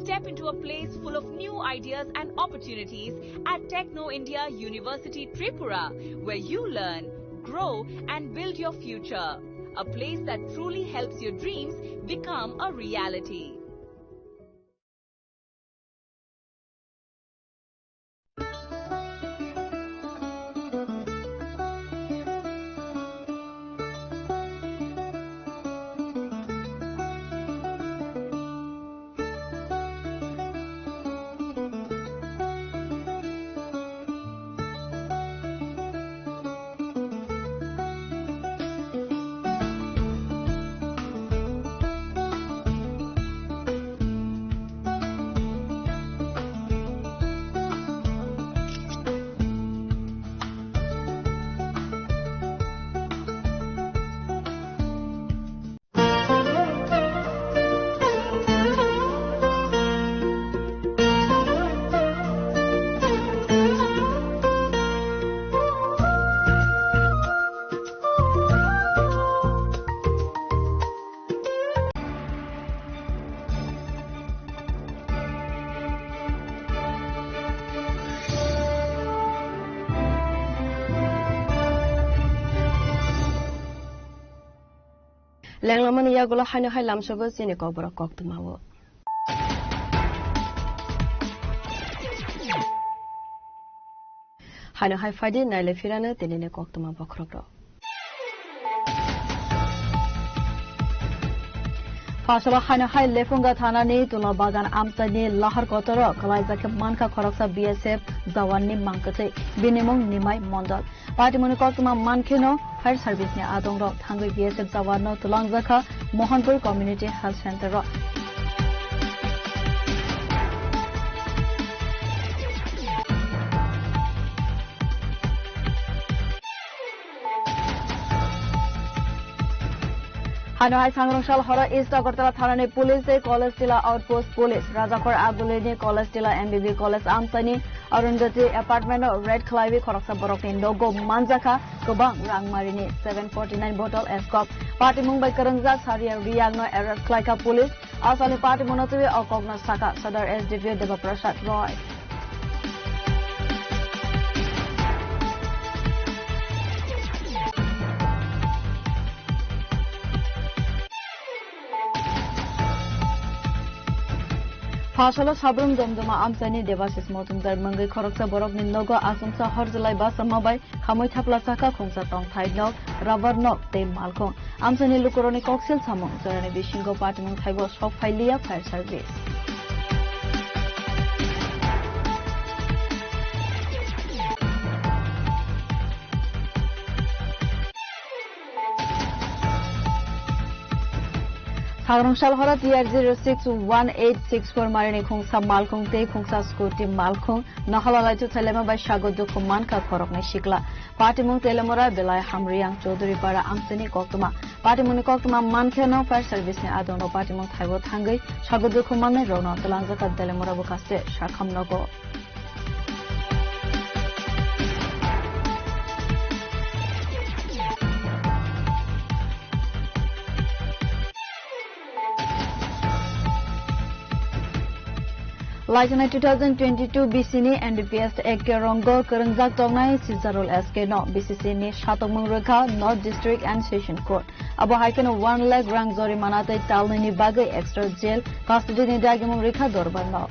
Step into a place full of new ideas and opportunities at Techno India University Tripura, where you learn, grow, and build your future. A place that truly helps your dreams become a reality. Lenglamani yagulo haino hai lamsogo chini kokborok koktwmao. Haino hai phaidi naile phirano tinini koktwma bokhorokrok. Phasalo haino hai Lephunga thanani Tula Bagan amchaini lahar kotoro kwlaijak khe mankha khoroksa B S F jawanni mangkwthwi, bini mung Nimai Mondol. Patimungni koktwma mankheno fire service ni adongrok thangwi B S F jawanno twlangjakha Mohanpur Community Health Center o. Hano hai sangrong sal horo East Agartala thanani police tei College Tila Outpost Police, Rajakhor Agulini College Tila M B B College amchaini Arundhati apartment o raid khlaiwi khoroksa borokni nogo manjakha kwbang rangmarini seven forty nine bottle eskop. Patimung bai kwrwngjak Saria Riyangno arrest khlaikha police. Aswkni patimungno twiwi o kokno sakha Sadar S D P O Deba Prasad Roy. Phasalo Sabrum Jomjoma amchaini Debasis Motumdar mungwi khoroksa borokni nogo achomsa horjlai bachama bai khamwi thapla chakha khungsa tongthai nok, rubber nok tei malkhung. Amchaini lukurokni koksil samung jorani bisingo patimung thaibo sok phailiya fire service. Sagrong sal horo T R zero six one eight six four marini khungsa malkhung tei khungsa scooty malkhung nohola laichuk thailaima bai sago dukhu mankha khoroknwi sikla. Patimung Telemura belai Hamriyang Chaudhuripara amchaini koktwma. Patimungni koktwma mankheno fire service ni adongo patimung thaibo thangwi sago dukhu mannai rokno twlangjakha Telemura bwkhaste sakham nogo. Laichanai two thousand twenty-two B C ni N D P S Act rongo kwrwngjak tongnai Sizarul S K no B C C ni satokmung rwkha North District and Session Court. Abo hai kheno one lakh rang jorimana tei talnwini bagwi extra jail custody ni dagimung rwkha Dorbar no.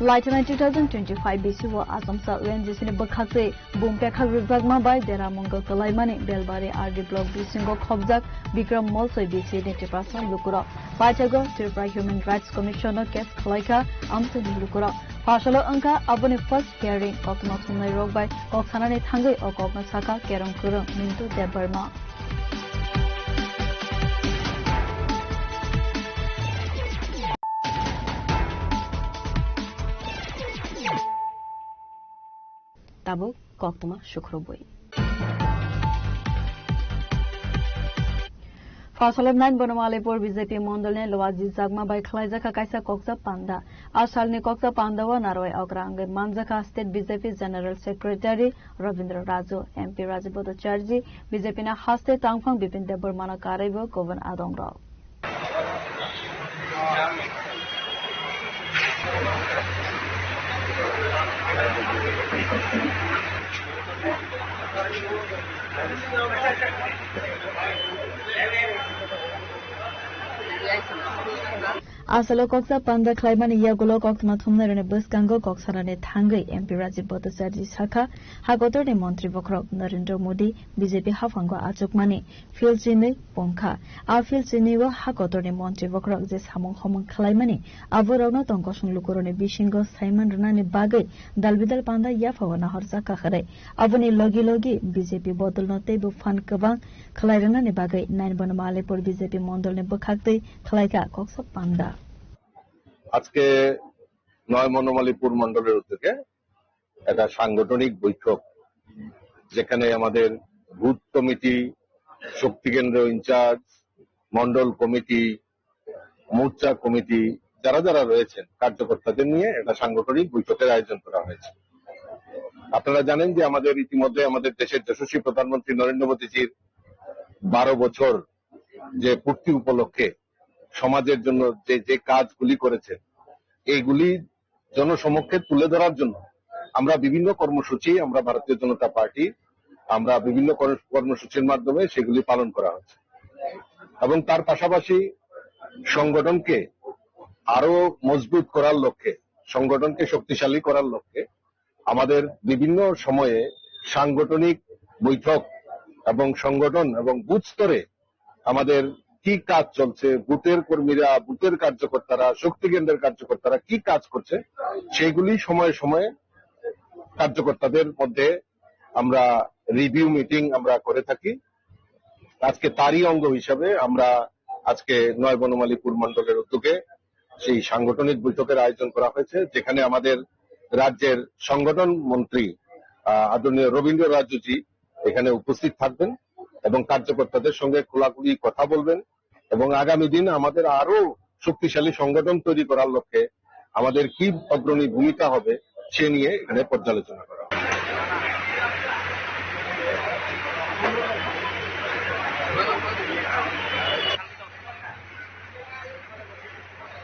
Laithana two thousand twenty-five B C o Achomsa O N G C ni bwkhaktwi bum pekhak rwjakma bai dera mungo kwlaimani Belbari R D block bisingo khobjak Bikram Molsoi B C ni Tiprasa lukurok paithago Tripura Human Rights Commission no case khwlaikha amchaini lukurok. Phasalo wngkha aboni first hearing, koktwma thumnai rok bai kok sanani thangwi o kokno sakha kerong kwrwng Mintu Debbarma. Tabuk koktwma sukrubwi. Phasalo nine Bonomalipur B J P mondolni Loaji Jagma bai khlaijakha kaisa koksa panda. A salni koksa pandao narwai okra wngwi manjakha State B J P General Secretary Rabindra Raju, M P Rajiv Bhattacharjee, B J P ni haste tangphang Bipin Debbarmano karwibo kubun adongrok. Asalo koksa panda khlaimani yagulo koktwma thumnairokni bwskango kok sanani thangwi M P Rajiv Bhattacharjee sakha, ha kotorni montri bokhorok Narendra Modi, B J P haphango achukmani field chinwi pungkha. A field chinwi-o ha kotorni montri bokhorok je samung homung khlaimani, aborokno tongkosong lukurokni bisingo saiman rwnani bagwi dalbidal panda yaphao nahorjakha hwnwi. Aboni logi logi B J P bodolno teibo phan kwbang khlai rwnani bagwi nine Bonomalipur B J P mondolni bwkhaktwi khlaikha koksa panda. আজকে নয় বনমালীপুর মণ্ডলের উদ্যোগে একটা সাংগঠনিক বৈঠক, যেখানে আমাদের booth committee, শক্তি কেন্দ্র ইনচার্জ, মণ্ডল কমিটি, মোর্চা কমিটি, যারা যারা রয়েছেন কার্যকর্তাদের নিয়ে একটা সাংগঠনিক বৈঠকের আয়োজন করা হয়েছে। আপনারা জানেন যে আমাদের ইতিমধ্যে আমাদের দেশের যশস্বী প্রধানমন্ত্রী নরেন্দ্র মোদীজির বারো বছর যে পূর্তি উপলক্ষে সমাজের জন্য যে যে কাজগুলি করেছেন, এইগুলি জনসমক্ষে তুলে ধরার জন্য আমরা বিভিন্ন কর্মসূচি, আমরা ভারতীয় জনতা পার্টি, আমরা বিভিন্ন কর্ম- কর্মসূচির মাধ্যমে সেগুলি পালন করা হচ্ছে। এবং তার পাশাপাশি সংগঠনকে আরো মজবুত করার লক্ষ্যে, সংগঠনকে শক্তিশালী করার লক্ষ্যে আমাদের বিভিন্ন সময়ে সাংগঠনিক বৈঠক এবং সংগঠন এবং বুথ স্তরে আমাদের কি কাজ চলছে, বুথের কর্মীরা, বুথের কার্যকর্তারা, শক্তি কেন্দ্রের কার্যকর্তারা কি কাজ করছে, সেইগুলি সময়ে সময়ে কার্যকর্তাদের মধ্যে আমরা রিভিউ মিটিং আমরা করে থাকি। আজকে তারই অঙ্গ হিসাবে আমরা আজকে নয় বনমালীপুর মণ্ডলের উদ্যোগে সেই সাংগঠনিক বৈঠকের আয়োজন করা হয়েছে, যেখানে আমাদের রাজ্যের সংগঠন মন্ত্রী, আহ, আদরণীয় রবীন্দ্র রাজুজি এখানে উপস্থিত থাকবেন এবং কার্যকর্তাদের সঙ্গে খোলাখুলি কথা বলবেন এবং আগামী দিন আমাদের আরো শক্তিশালী সংগঠন তৈরি করার লক্ষ্যে আমাদের কি অগ্রণী ভূমিকা হবে, সে নিয়ে এখানে পর্যালোচনা করা হবে।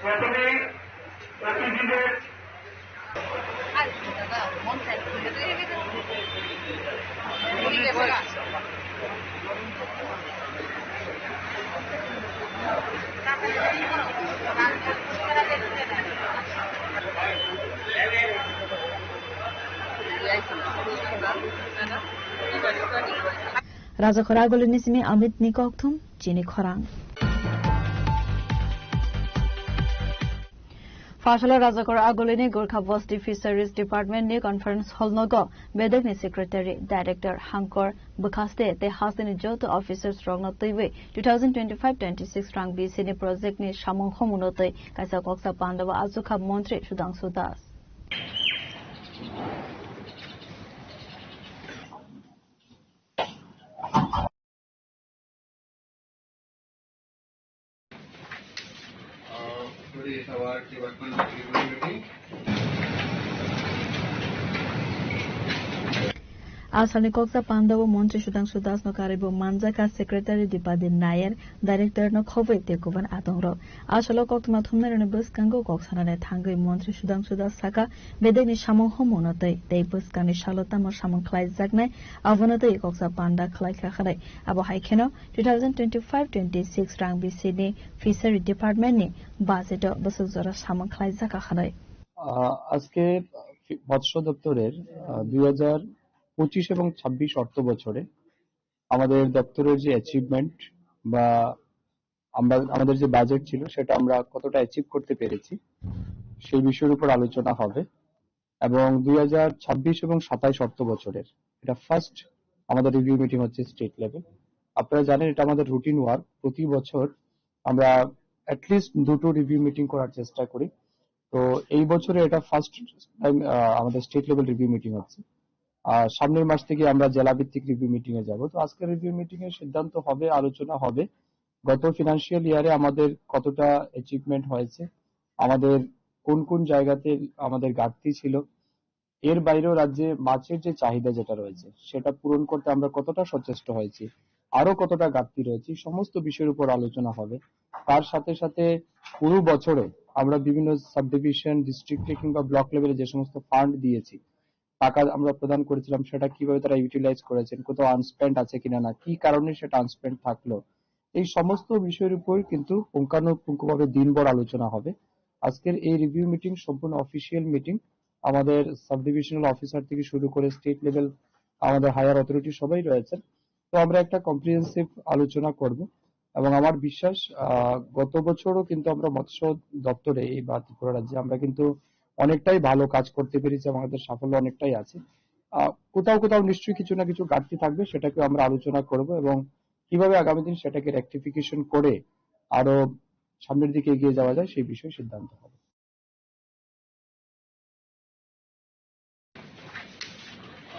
প্রথমে অতিথিদের Rajakhor Agulini simi Amit ni kokthum chini khorang. Phasalo Rajakhor Agulini Gorkha Bosti Fisheries Department ni conference hall nogo bedekni secretary, director, hangkor, bwkhaste tei hasteni joto officers rokno twiwi two thousand twenty-five twenty-six rang bisini project ni samung homuno twi kaisa koksa pandao achukha Montri Sudhangshu Das. Uh, today is our department review meeting. Asalni koksa pandao Montri Sudhangshu Das no karwi bo manjakha Secretary Dipadip Nair, Director no khobwi tei kubun atongrok. Asalo koktwma thumnairokni bwskango kok sanani thangwi Montri Sudhangshu Das sakha, bedekni samung homuno twi tei bwskangni salo tamo samung khlaijaknai, abono twi koksa panda khlaikha hwnwi. Abo hai kheno two thousand twenty-five twenty-six rang bisini Fishery Department ni budget o bwswk jora samung khlaijak kha hwnwi. আহ, আজকে ফি-, মৎস্য দপ্তরের, আহ, দুই হাজার পঁচিশ এবং ছাব্বিশ অর্থ বছরে আমাদের দপ্তরের যে অ্যাচিভমেন্ট বা আমরা, আমাদের যে বাজেট ছিল সেটা আমরা কতটা অ্যাচিভ করতে পেরেছি সেই বিষয়ের উপর আলোচনা হবে। এবং দুই হাজার ছাব্বিশ এবং সাতাইশ অর্থ বছরের এটা ফার্স্ট আমাদের রিভিউ মিটিং হচ্ছে স্টেট লেভেল। আপনারা জানেন এটা আমাদের রুটিন ওয়ার্ক, প্রতি বছর আমরা অ্যাটলিস্ট দুটো রিভিউ মিটিং করার চেষ্টা করি। তো এই বছরে এটা ফার্স্ট টাইম আমাদের স্টেট লেভেল রিভিউ মিটিং হচ্ছে। আর সামনের মাস থেকে আমরা জেলা ভিত্তিক রিভিউ মিটিং এ যাব। তো আজকের রিভিউ মিটিং এ সিদ্ধান্ত হবে, আলোচনা হবে গত ফিনান্সিয়াল ইয়ারে আমাদের কতটা অ্যাচিভমেন্ট হয়েছে, আমাদের কোন কোন জায়গাতে আমাদের ঘাটতি ছিল, এর বাইরেও রাজ্যে মাছের যে চাহিদা যেটা রয়েছে সেটা পূরণ করতে আমরা কতটা সচেষ্ট হয়েছি, আরো কতটা ঘাটতি রয়েছে, এই সমস্ত বিষয়ের উপর আলোচনা হবে। তার সাথে সাথে পুরো বছরে আমরা বিভিন্ন সাবডিভিশন, ডিস্ট্রিক্টে কিংবা ব্লক লেভেলে যে সমস্ত ফান্ড দিয়েছি, টাকা আমরা প্রদান করেছিলাম, সেটা কিভাবে তারা ইউটিলাইজ করেছেন, কোথাও আনস্পেন্ড আছে কিনা, না কি কারণে সেটা আনস্পেন্ড থাকলো, এই সমস্ত বিষয়ের উপর কিন্তু পুঙ্খানুপুঙ্খভাবে দিনভর আলোচনা হবে। আজকের এই রিভিউ মিটিং সম্পূর্ণ অফিসিয়াল মিটিং, আমাদের সাবডিভিশনাল অফিসার থেকে শুরু করে স্টেট লেভেল আমাদের হায়ার অথরিটি সবাই রয়েছেন। তো আমরা একটা কম্প্রিহেন্সিভ আলোচনা করব এবং আমার বিশ্বাস, আহ, গত বছরও কিন্তু আমরা মৎস্য দপ্তরে এই বা ত্রিপুরা রাজ্যে আমরা কিন্তু অনেকটাই ভালো কাজ করতে পেরেছি, আমাদের সাফল্য অনেকটাই আছে। আহ, কোথাও কোথাও নিশ্চয়ই কিছু না কিছু ঘাটতি থাকবে, সেটাকে আমরা আলোচনা করব এবং কিভাবে আগামী দিন সেটাকে রেকটিফিকেশন করে আরো সামনের দিকে এগিয়ে যাওয়া যায় সেই বিষয়ে সিদ্ধান্ত হবে।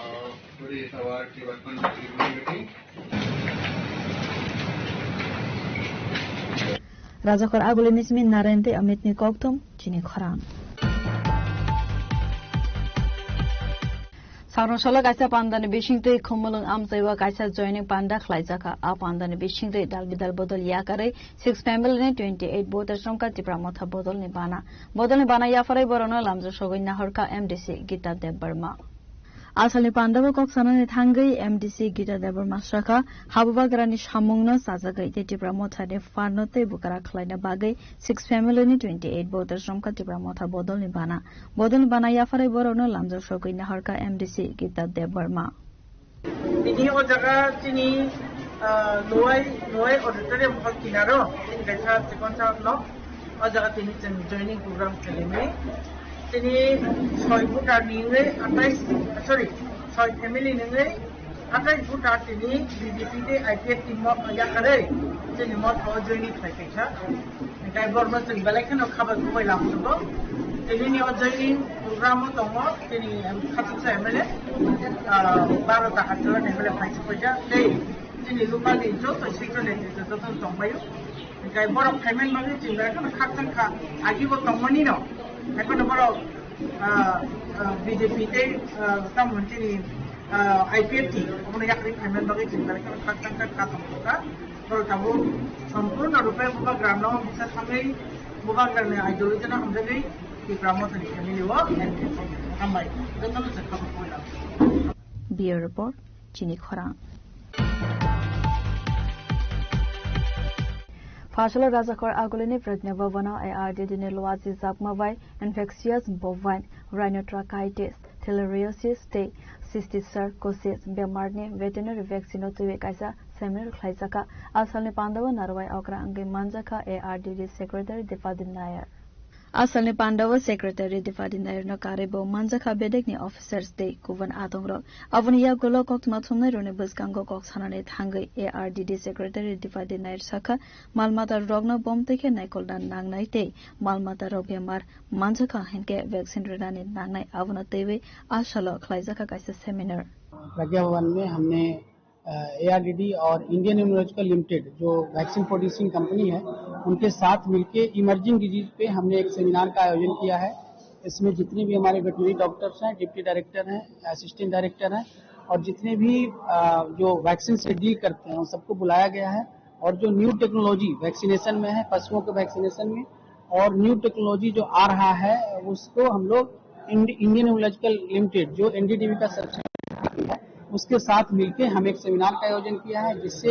Uh, today is our department review meeting. Rajakhor Agulini simi Naren tei Amit ni kokthum chini khorang. Sakno solo kaisa pandani bisingtwi Khumulwng amchaiwa kaisa joining panda khlaijakha. A pandani bisingtwi dal bidal bodol yakarwi six family ni twenty eight voters romkha Tipra Motha bodolni bana. Bodolni bana yapharwi borokno lamjak sogwi nahorkha M D C Gita Debbarma. Asalni pandao kok sanani thangwi M D C Gita Debbarma sakha, habubagrani samungno chajagwi tei Tipra Mothani pharno tei bwkra khlaina bagwi six family ni twenty eight voters romkha Tipra Motha bodolni bana. Bodolni bana yapharwi borokno lamjak sogwi nahorkha M D C Gita Debbarma. Tini o jaga chini, ah, Lowai, Lowai auditorium hall kinaro, chini kaisa chikon sa nok, o jaga tini chwng joining program khaimani. Chini soi voter ni wngwi atais, sorry, soi family ni wngwi atais voter tini B J P tei I P F T mo yakarwi chini motha o joining khlai kaisa. Hinkhe borokno chwng belai kheno khabai kubai labugo. Tini ni o joining program o tongo, tini khachuksa M L A, ah, baro ta achara ni M L A phaisuk paijak tei chini local ni joto secretary joto tongbaio. Hinkhe borok phaimani bagwi chwng belai kheno khakchang kha, agibo tongmani no. Haiphano borok, ah, ah, B J P tei, ah, tamo chini, ah, I P F T omono yakarwi phaimani bagwi chwng belai kheno khakchang kha, kha tongkha. Borok tabuk sompurno rupe bubagrano bisa thangwi, bubagrani ideology no hamjagwi Tipra Mothani family o hambai. Jotono se khabor poila. Bureau Report, Chini Khorang. Phasalo Rajakhor Agulini Pratnya Bhavano A R D D ni Luaji Jakma bai infectious bovine rhinotracheitis, theileriosis tei cysticercosis bemarni veterinary vaccine o twiwi kaisa seminar khlaijaka. Asalni pandao narwai okra wngwi manjakha A R D D Secretary Dipadip Nair. Asalni pandao Secretary Dipadip Nairno karwi bo manjakha bedekni officers tei kubun adongrok. Aboni yagulo koktwma thumnairokni bwskango kok sanani thangwi A R D D Secretary Dipadip Nair sakha, mal matarokno bom twi khe naikolna nangnai tei mal matarok bemar manjakha hinkhe vaccine rwnani nangnai, abono twiwi asalo khlaijakha kaisa seminar. प्रज्ञा भवन में हमने, अ, एआरडीडी और Indian immunological limited, जो vaccine producing company है, उनके साथ मिलके इमर्जिंग डिजीज पे हमने एक सेमिनार का आयोजन किया है। इसमें जितने भी हमारे वेटरनरी डॉक्टर्स हैं, डिप्टी डायरेक्टर हैं, असिस्टेंट डायरेक्टर हैं और जितने भी, अ, जो वैक्सीन से डील करते हैं, उन सबको बुलाया गया है। और जो न्यू टेक्नोलॉजी वैक्सीनेशन में है, पशुओं के वैक्सीनेशन में, और न्यू टेक्नोलॉजी जो आ रहा है, उसको हम लोग इंड-, इंडियन इम्यूनोलॉजिकल लिमिटेड, जो एनडीडीबी का सब्सिडियरी है, उसके साथ मिलके हम एक सेमिनार का आयोजन किया है, जिससे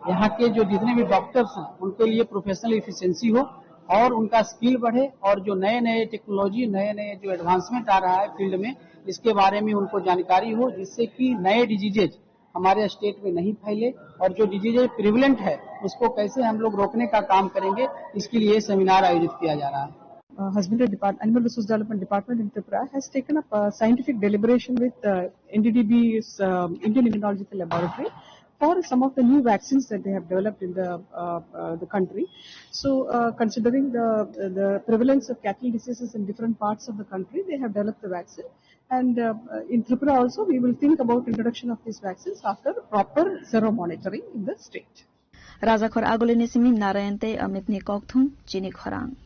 यहाँ के जो जितने भी डॉक्टर्स हैं, उनके लिए प्रोफेशनल एफिशिएंसी हो और उनका स्किल बढ़े और जो नए नए टेक्नोलॉजी, नए नए जो एडवांसमेंट आ रहा है फील्ड में, इसके बारे में उनको जानकारी हो, जिससे कि नए डिजीजेज हमारे स्टेट में नहीं फैले और जो डिजीजेज प्रिवलेंट है, उसको कैसे हम लोग रोकने का काम करेंगे, इसके लिए सेमिनार आयोजित किया जा रहा है। Uh, Husbandry Depart-, Animal Resource Development Department in Tripura has taken up a scientific deliberation with, uh, N D D B's, um, Indian Immunological Laboratory for some of the new vaccines that they have developed in the, uh, uh, the country. So, uh, considering the, the prevalence of cattle diseases in different parts of the country, they have developed the vaccine. And, uh, in Tripura also, we will think about introduction of these vaccines after proper sero monitoring in the state. Rajakhor Agulini simi Narayan tei Amit ni kokthum chini khorang.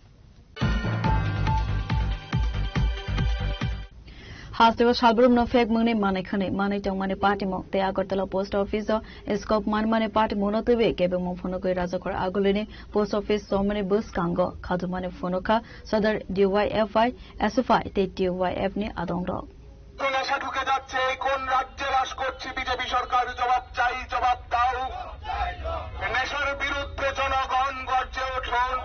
Hasteo salbrumno fake mungni manwi khwnwi manwi tongmani patimung tei Agartala post office o scope manmani patimungno twiwi kebengmung phunugwi Rajakhor Agulini post office somani bwskango khatumani phunukha Sadar D Y F I, S F I tei T Y F ni adongrok. কোন নেশা ঢুকে যাচ্ছে, কোন রাজ্যে বাস করছি? বিজেপি সরকার, জবাব চাই, জবাব দাও। নেশার বিরুদ্ধে জনগণ গর্জে উঠুন।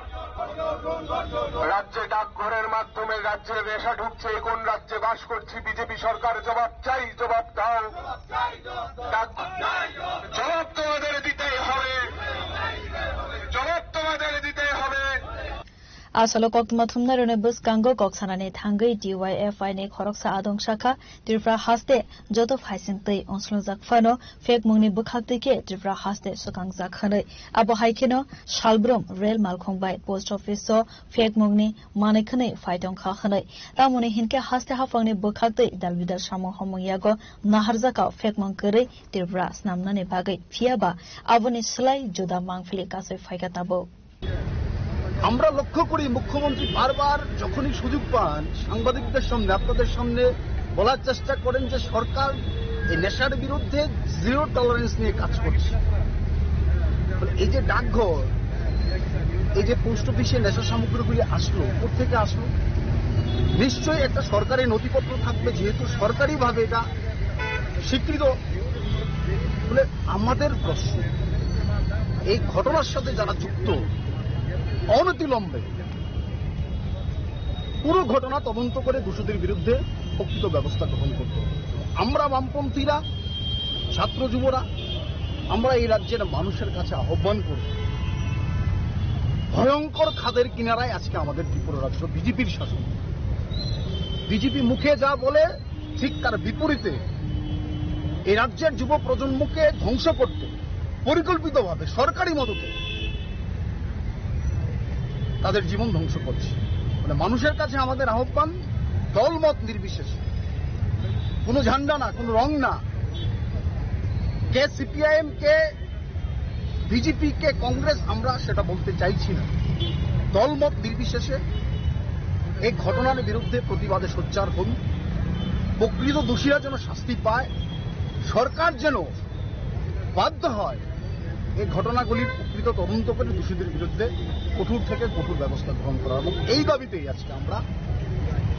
রাজ্যে ডাকঘরের মাধ্যমে রাজ্যে নেশা ঢুকছে, কোন রাজ্যে বাস করছি? বিজেপি সরকার, জবাব চাই, জবাব দাও। ডাক-, জবাব তোমাদের দিতেই হবে, জবাব তোমাদের দিতেই হবে। Asalo koktwma thumnairokni bwskango kok sanani thangwi D Y F I ni khoroksa adong sakha, Tripura haste joto phaising twi onsongjak phano fake mungni bwkhaktwi khe Tripura haste swkangjak hwnwi. Abo hai kheno salbrum rel malkhung bai post office o fake mungni manwi khwnwi phai tongkha hwnwi. Tamoni hinkhe haste haphangni bwkhaktwi dalbidal samung homung yago naharjakha fake mung kwrwi Tripura snamnani bagwi, phiyaba aboni slai juda mangphili kasui phaikha tabuk. আমরা লক্ষ্য করি মুখ্যমন্ত্রী বারবার যখনই সুযোগ পান সাংবাদিকদের সামনে, আপনাদের সামনে বলার চেষ্টা করেন যে সরকার এই নেশার বিরুদ্ধে জিরো টলারেন্স নিয়ে কাজ করছে। মানে এই যে ডাকঘর, এই যে পোস্ট অফিসে নেশা সামগ্রীগুলি আসলো, কোথেকে আসলো? নিশ্চয়ই একটা সরকারি নথিপত্র থাকবে, যেহেতু সরকারিভাবে এটা স্বীকৃত। বলে আমাদের প্রশ্ন, এই ঘটনার সাথে যারা যুক্ত অনতিবিলম্বে পুরো ঘটনা তদন্ত করে দোষীদের বিরুদ্ধে প্রকৃত ব্যবস্থা গ্রহণ করতে হবে। আমরা বামপন্থীরা, ছাত্র যুবরা, আমরা এই রাজ্যের মানুষের কাছে আহ্বান করব, ভয়ঙ্কর খাদের কিনারায় আজকে আমাদের ত্রিপুরা রাজ্য বিজেপির শাসন। বিজেপি মুখে যা বলে, ঠিক তার বিপরীতে এই রাজ্যের যুব প্রজন্মকে ধ্বংস করতে পরিকল্পিতভাবে সরকারি মদতে তাদের জীবন ধ্বংস করছে। মানে মানুষের কাছে আমাদের আহ্বান, দলমত নির্বিশেষে, কোনো ঝান্ডা না, কোনো রং না, কে সিপিআইএম, কে বিজেপি, কে কংগ্রেস, আমরা সেটা বলতে চাইছি না। দলমত নির্বিশেষে এই ঘটনার বিরুদ্ধে প্রতিবাদে সোচ্চার হন, প্রকৃত দোষীরা যেন শাস্তি পায়, সরকার যেন বাধ্য হয় এই ঘটনাগুলির প্রকৃত তদন্ত করে দোষীদের বিরুদ্ধে কঠোর থেকে কঠোর ব্যবস্থা গ্রহণ করা। এবং এই দাবিতেই আজকে আমরা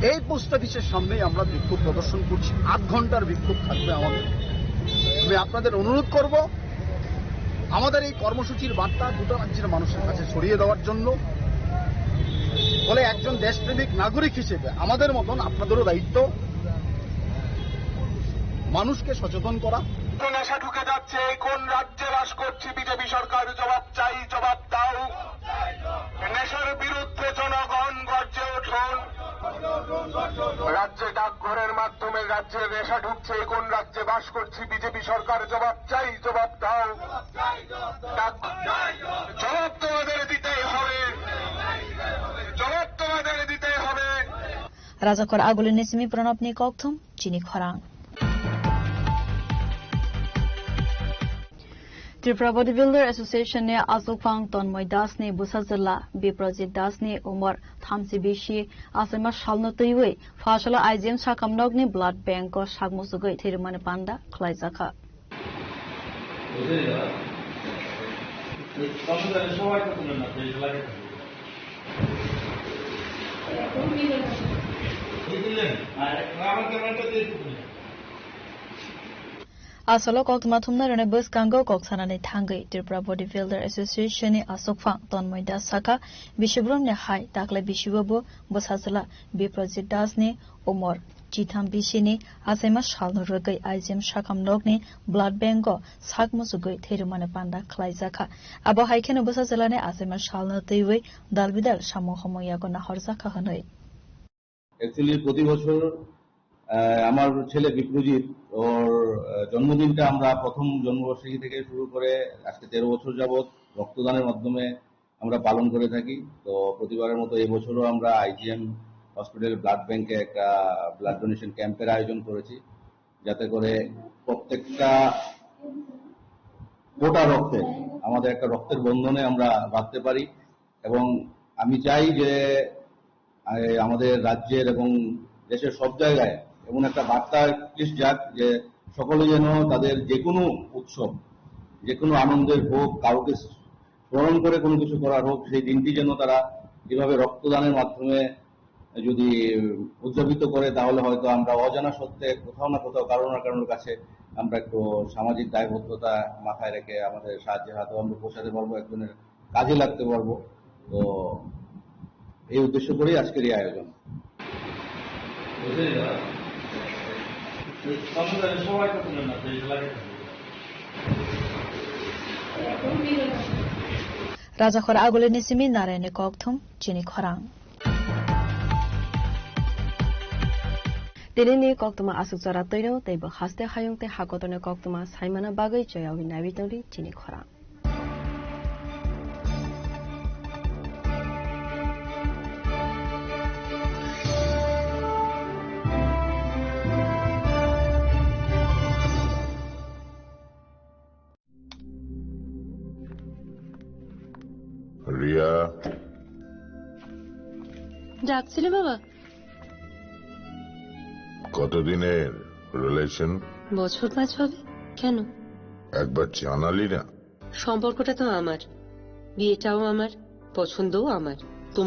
এই পোস্ট অফিসের সামনেই আমরা বিক্ষোভ প্রদর্শন করছি। আধ ঘন্টার বিক্ষোভ থাকবে আমাদের। আমি আপনাদের অনুরোধ করব, আমাদের এই কর্মসূচির বার্তা গোটা রাজ্যের মানুষের কাছে ছড়িয়ে দেওয়ার জন্য। ফলে একজন দেশপ্রেমিক নাগরিক হিসেবে আমাদের মতন আপনাদেরও দায়িত্ব মানুষকে সচেতন করা। নেশা ঢুকে যাচ্ছে, কোন রাজ্যে বাস করছি? বিজেপি সরকার, জবাব চাই, জবাব দাও। নেশার বিরুদ্ধে জনগণ গর্জে উঠুন। রাজ্যে ডাকঘরের মাধ্যমে রাজ্যে নেশা ঢুকছে, কোন রাজ্যে বাস করছি? বিজেপি সরকার, জবাব চাই, জবাব দাও। ডাক-, জবাব তোমাদের দিতেই হবে, জবাব তোমাদের দিতেই হবে। Rajakhor Agulini simi Pranabni kokthum chini khorang. Tripura Bodybuilder Association ni aswkphang Tonmoi Das ni bwsajwla Biprojit Das ni umor thamsi bisi achaima salno twiwi Pharsalo I G M sakamnokni blood bank o sak muchugwi thwirwkmani panda khlaijakha. Asalo koktwma thumna rwnai bwskango kok sanani thangwi Tripura Bodybuilder Association ni aswkphang Tonmoi Das sakha, bisibrumni hai taklai bisibo bo bwsajwla Biprojit Das ni umor chitham bisini achaima salno rwgwi I G M sakham nokni blood bank o sak muchugwi thwirwkmani panda khlaijakha. Abo hai kheno bwsajwlani achaima salno twiwi dalbidal samung homung yago nahorjakha hwnwi. Actually, প্রতি বছর, আহ, আমার ছেলে বিপ্রজিৎ, ওর, আহ, জন্মদিনটা আমরা প্রথম জন্মবার্ষিকী থেকে শুরু করে আজকে তেরো বছর যাবত রক্তদানের মাধ্যমে আমরা পালন করে থাকি। তো প্রতিবারের মতো এবছরও আমরা আইজিএম হসপিটাল ব্লাড ব্যাংকে একটা ব্লাড ডোনেশন ক্যাম্পের আয়োজন করেছি, যাতে করে প্রত্যেকটা ফোঁটা রক্তে আমাদের একটা রক্তের বন্ধনে আমরা বাঁধতে পারি। এবং আমি চাই যে, আহ, আমাদের রাজ্যের এবং দেশের সব জায়গায় এমন একটা বার্তা অ্যাটলিস্ট যাক যে সকলে যেন তাদের যে কোনো উৎসব, যে কোনো আনন্দের হোক, কাউকে স্মরণ করে কোনো কিছু করার হোক, সেই দিনটি যেন তারা এভাবে রক্তদানের মাধ্যমে যদি উদযাপিত করে, তাহলে হয়তো আমরা অজানা সত্ত্বে কোথাও না কোথাও কারো না কারোর কাছে আমরা একটু সামাজিক দায়বদ্ধতা মাথায় রেখে আমাদের সাহায্যের হাতও আমরা পৌঁছাতে পারবো, একজনের কাজে লাগতে পারবো। তো এই উদ্দেশ্য করেই আজকের এই আয়োজন। Rajakhor Agulini simi Narayanni kokthum chini khorang. Tinini koktwma aswk jora twino tei bo haste hayung tei hakotorni koktwma saimana bagwi choyawi naiwi tongdi chini khorang. Riya. ডাকছিলে বাবা? কতদিনের রিলেশন? বছর পাঁচ হবে। কেন? একবার জানালি না। সম্পর্কটা তো আমার, বিয়েটাও আমার, পছন্দও আমার।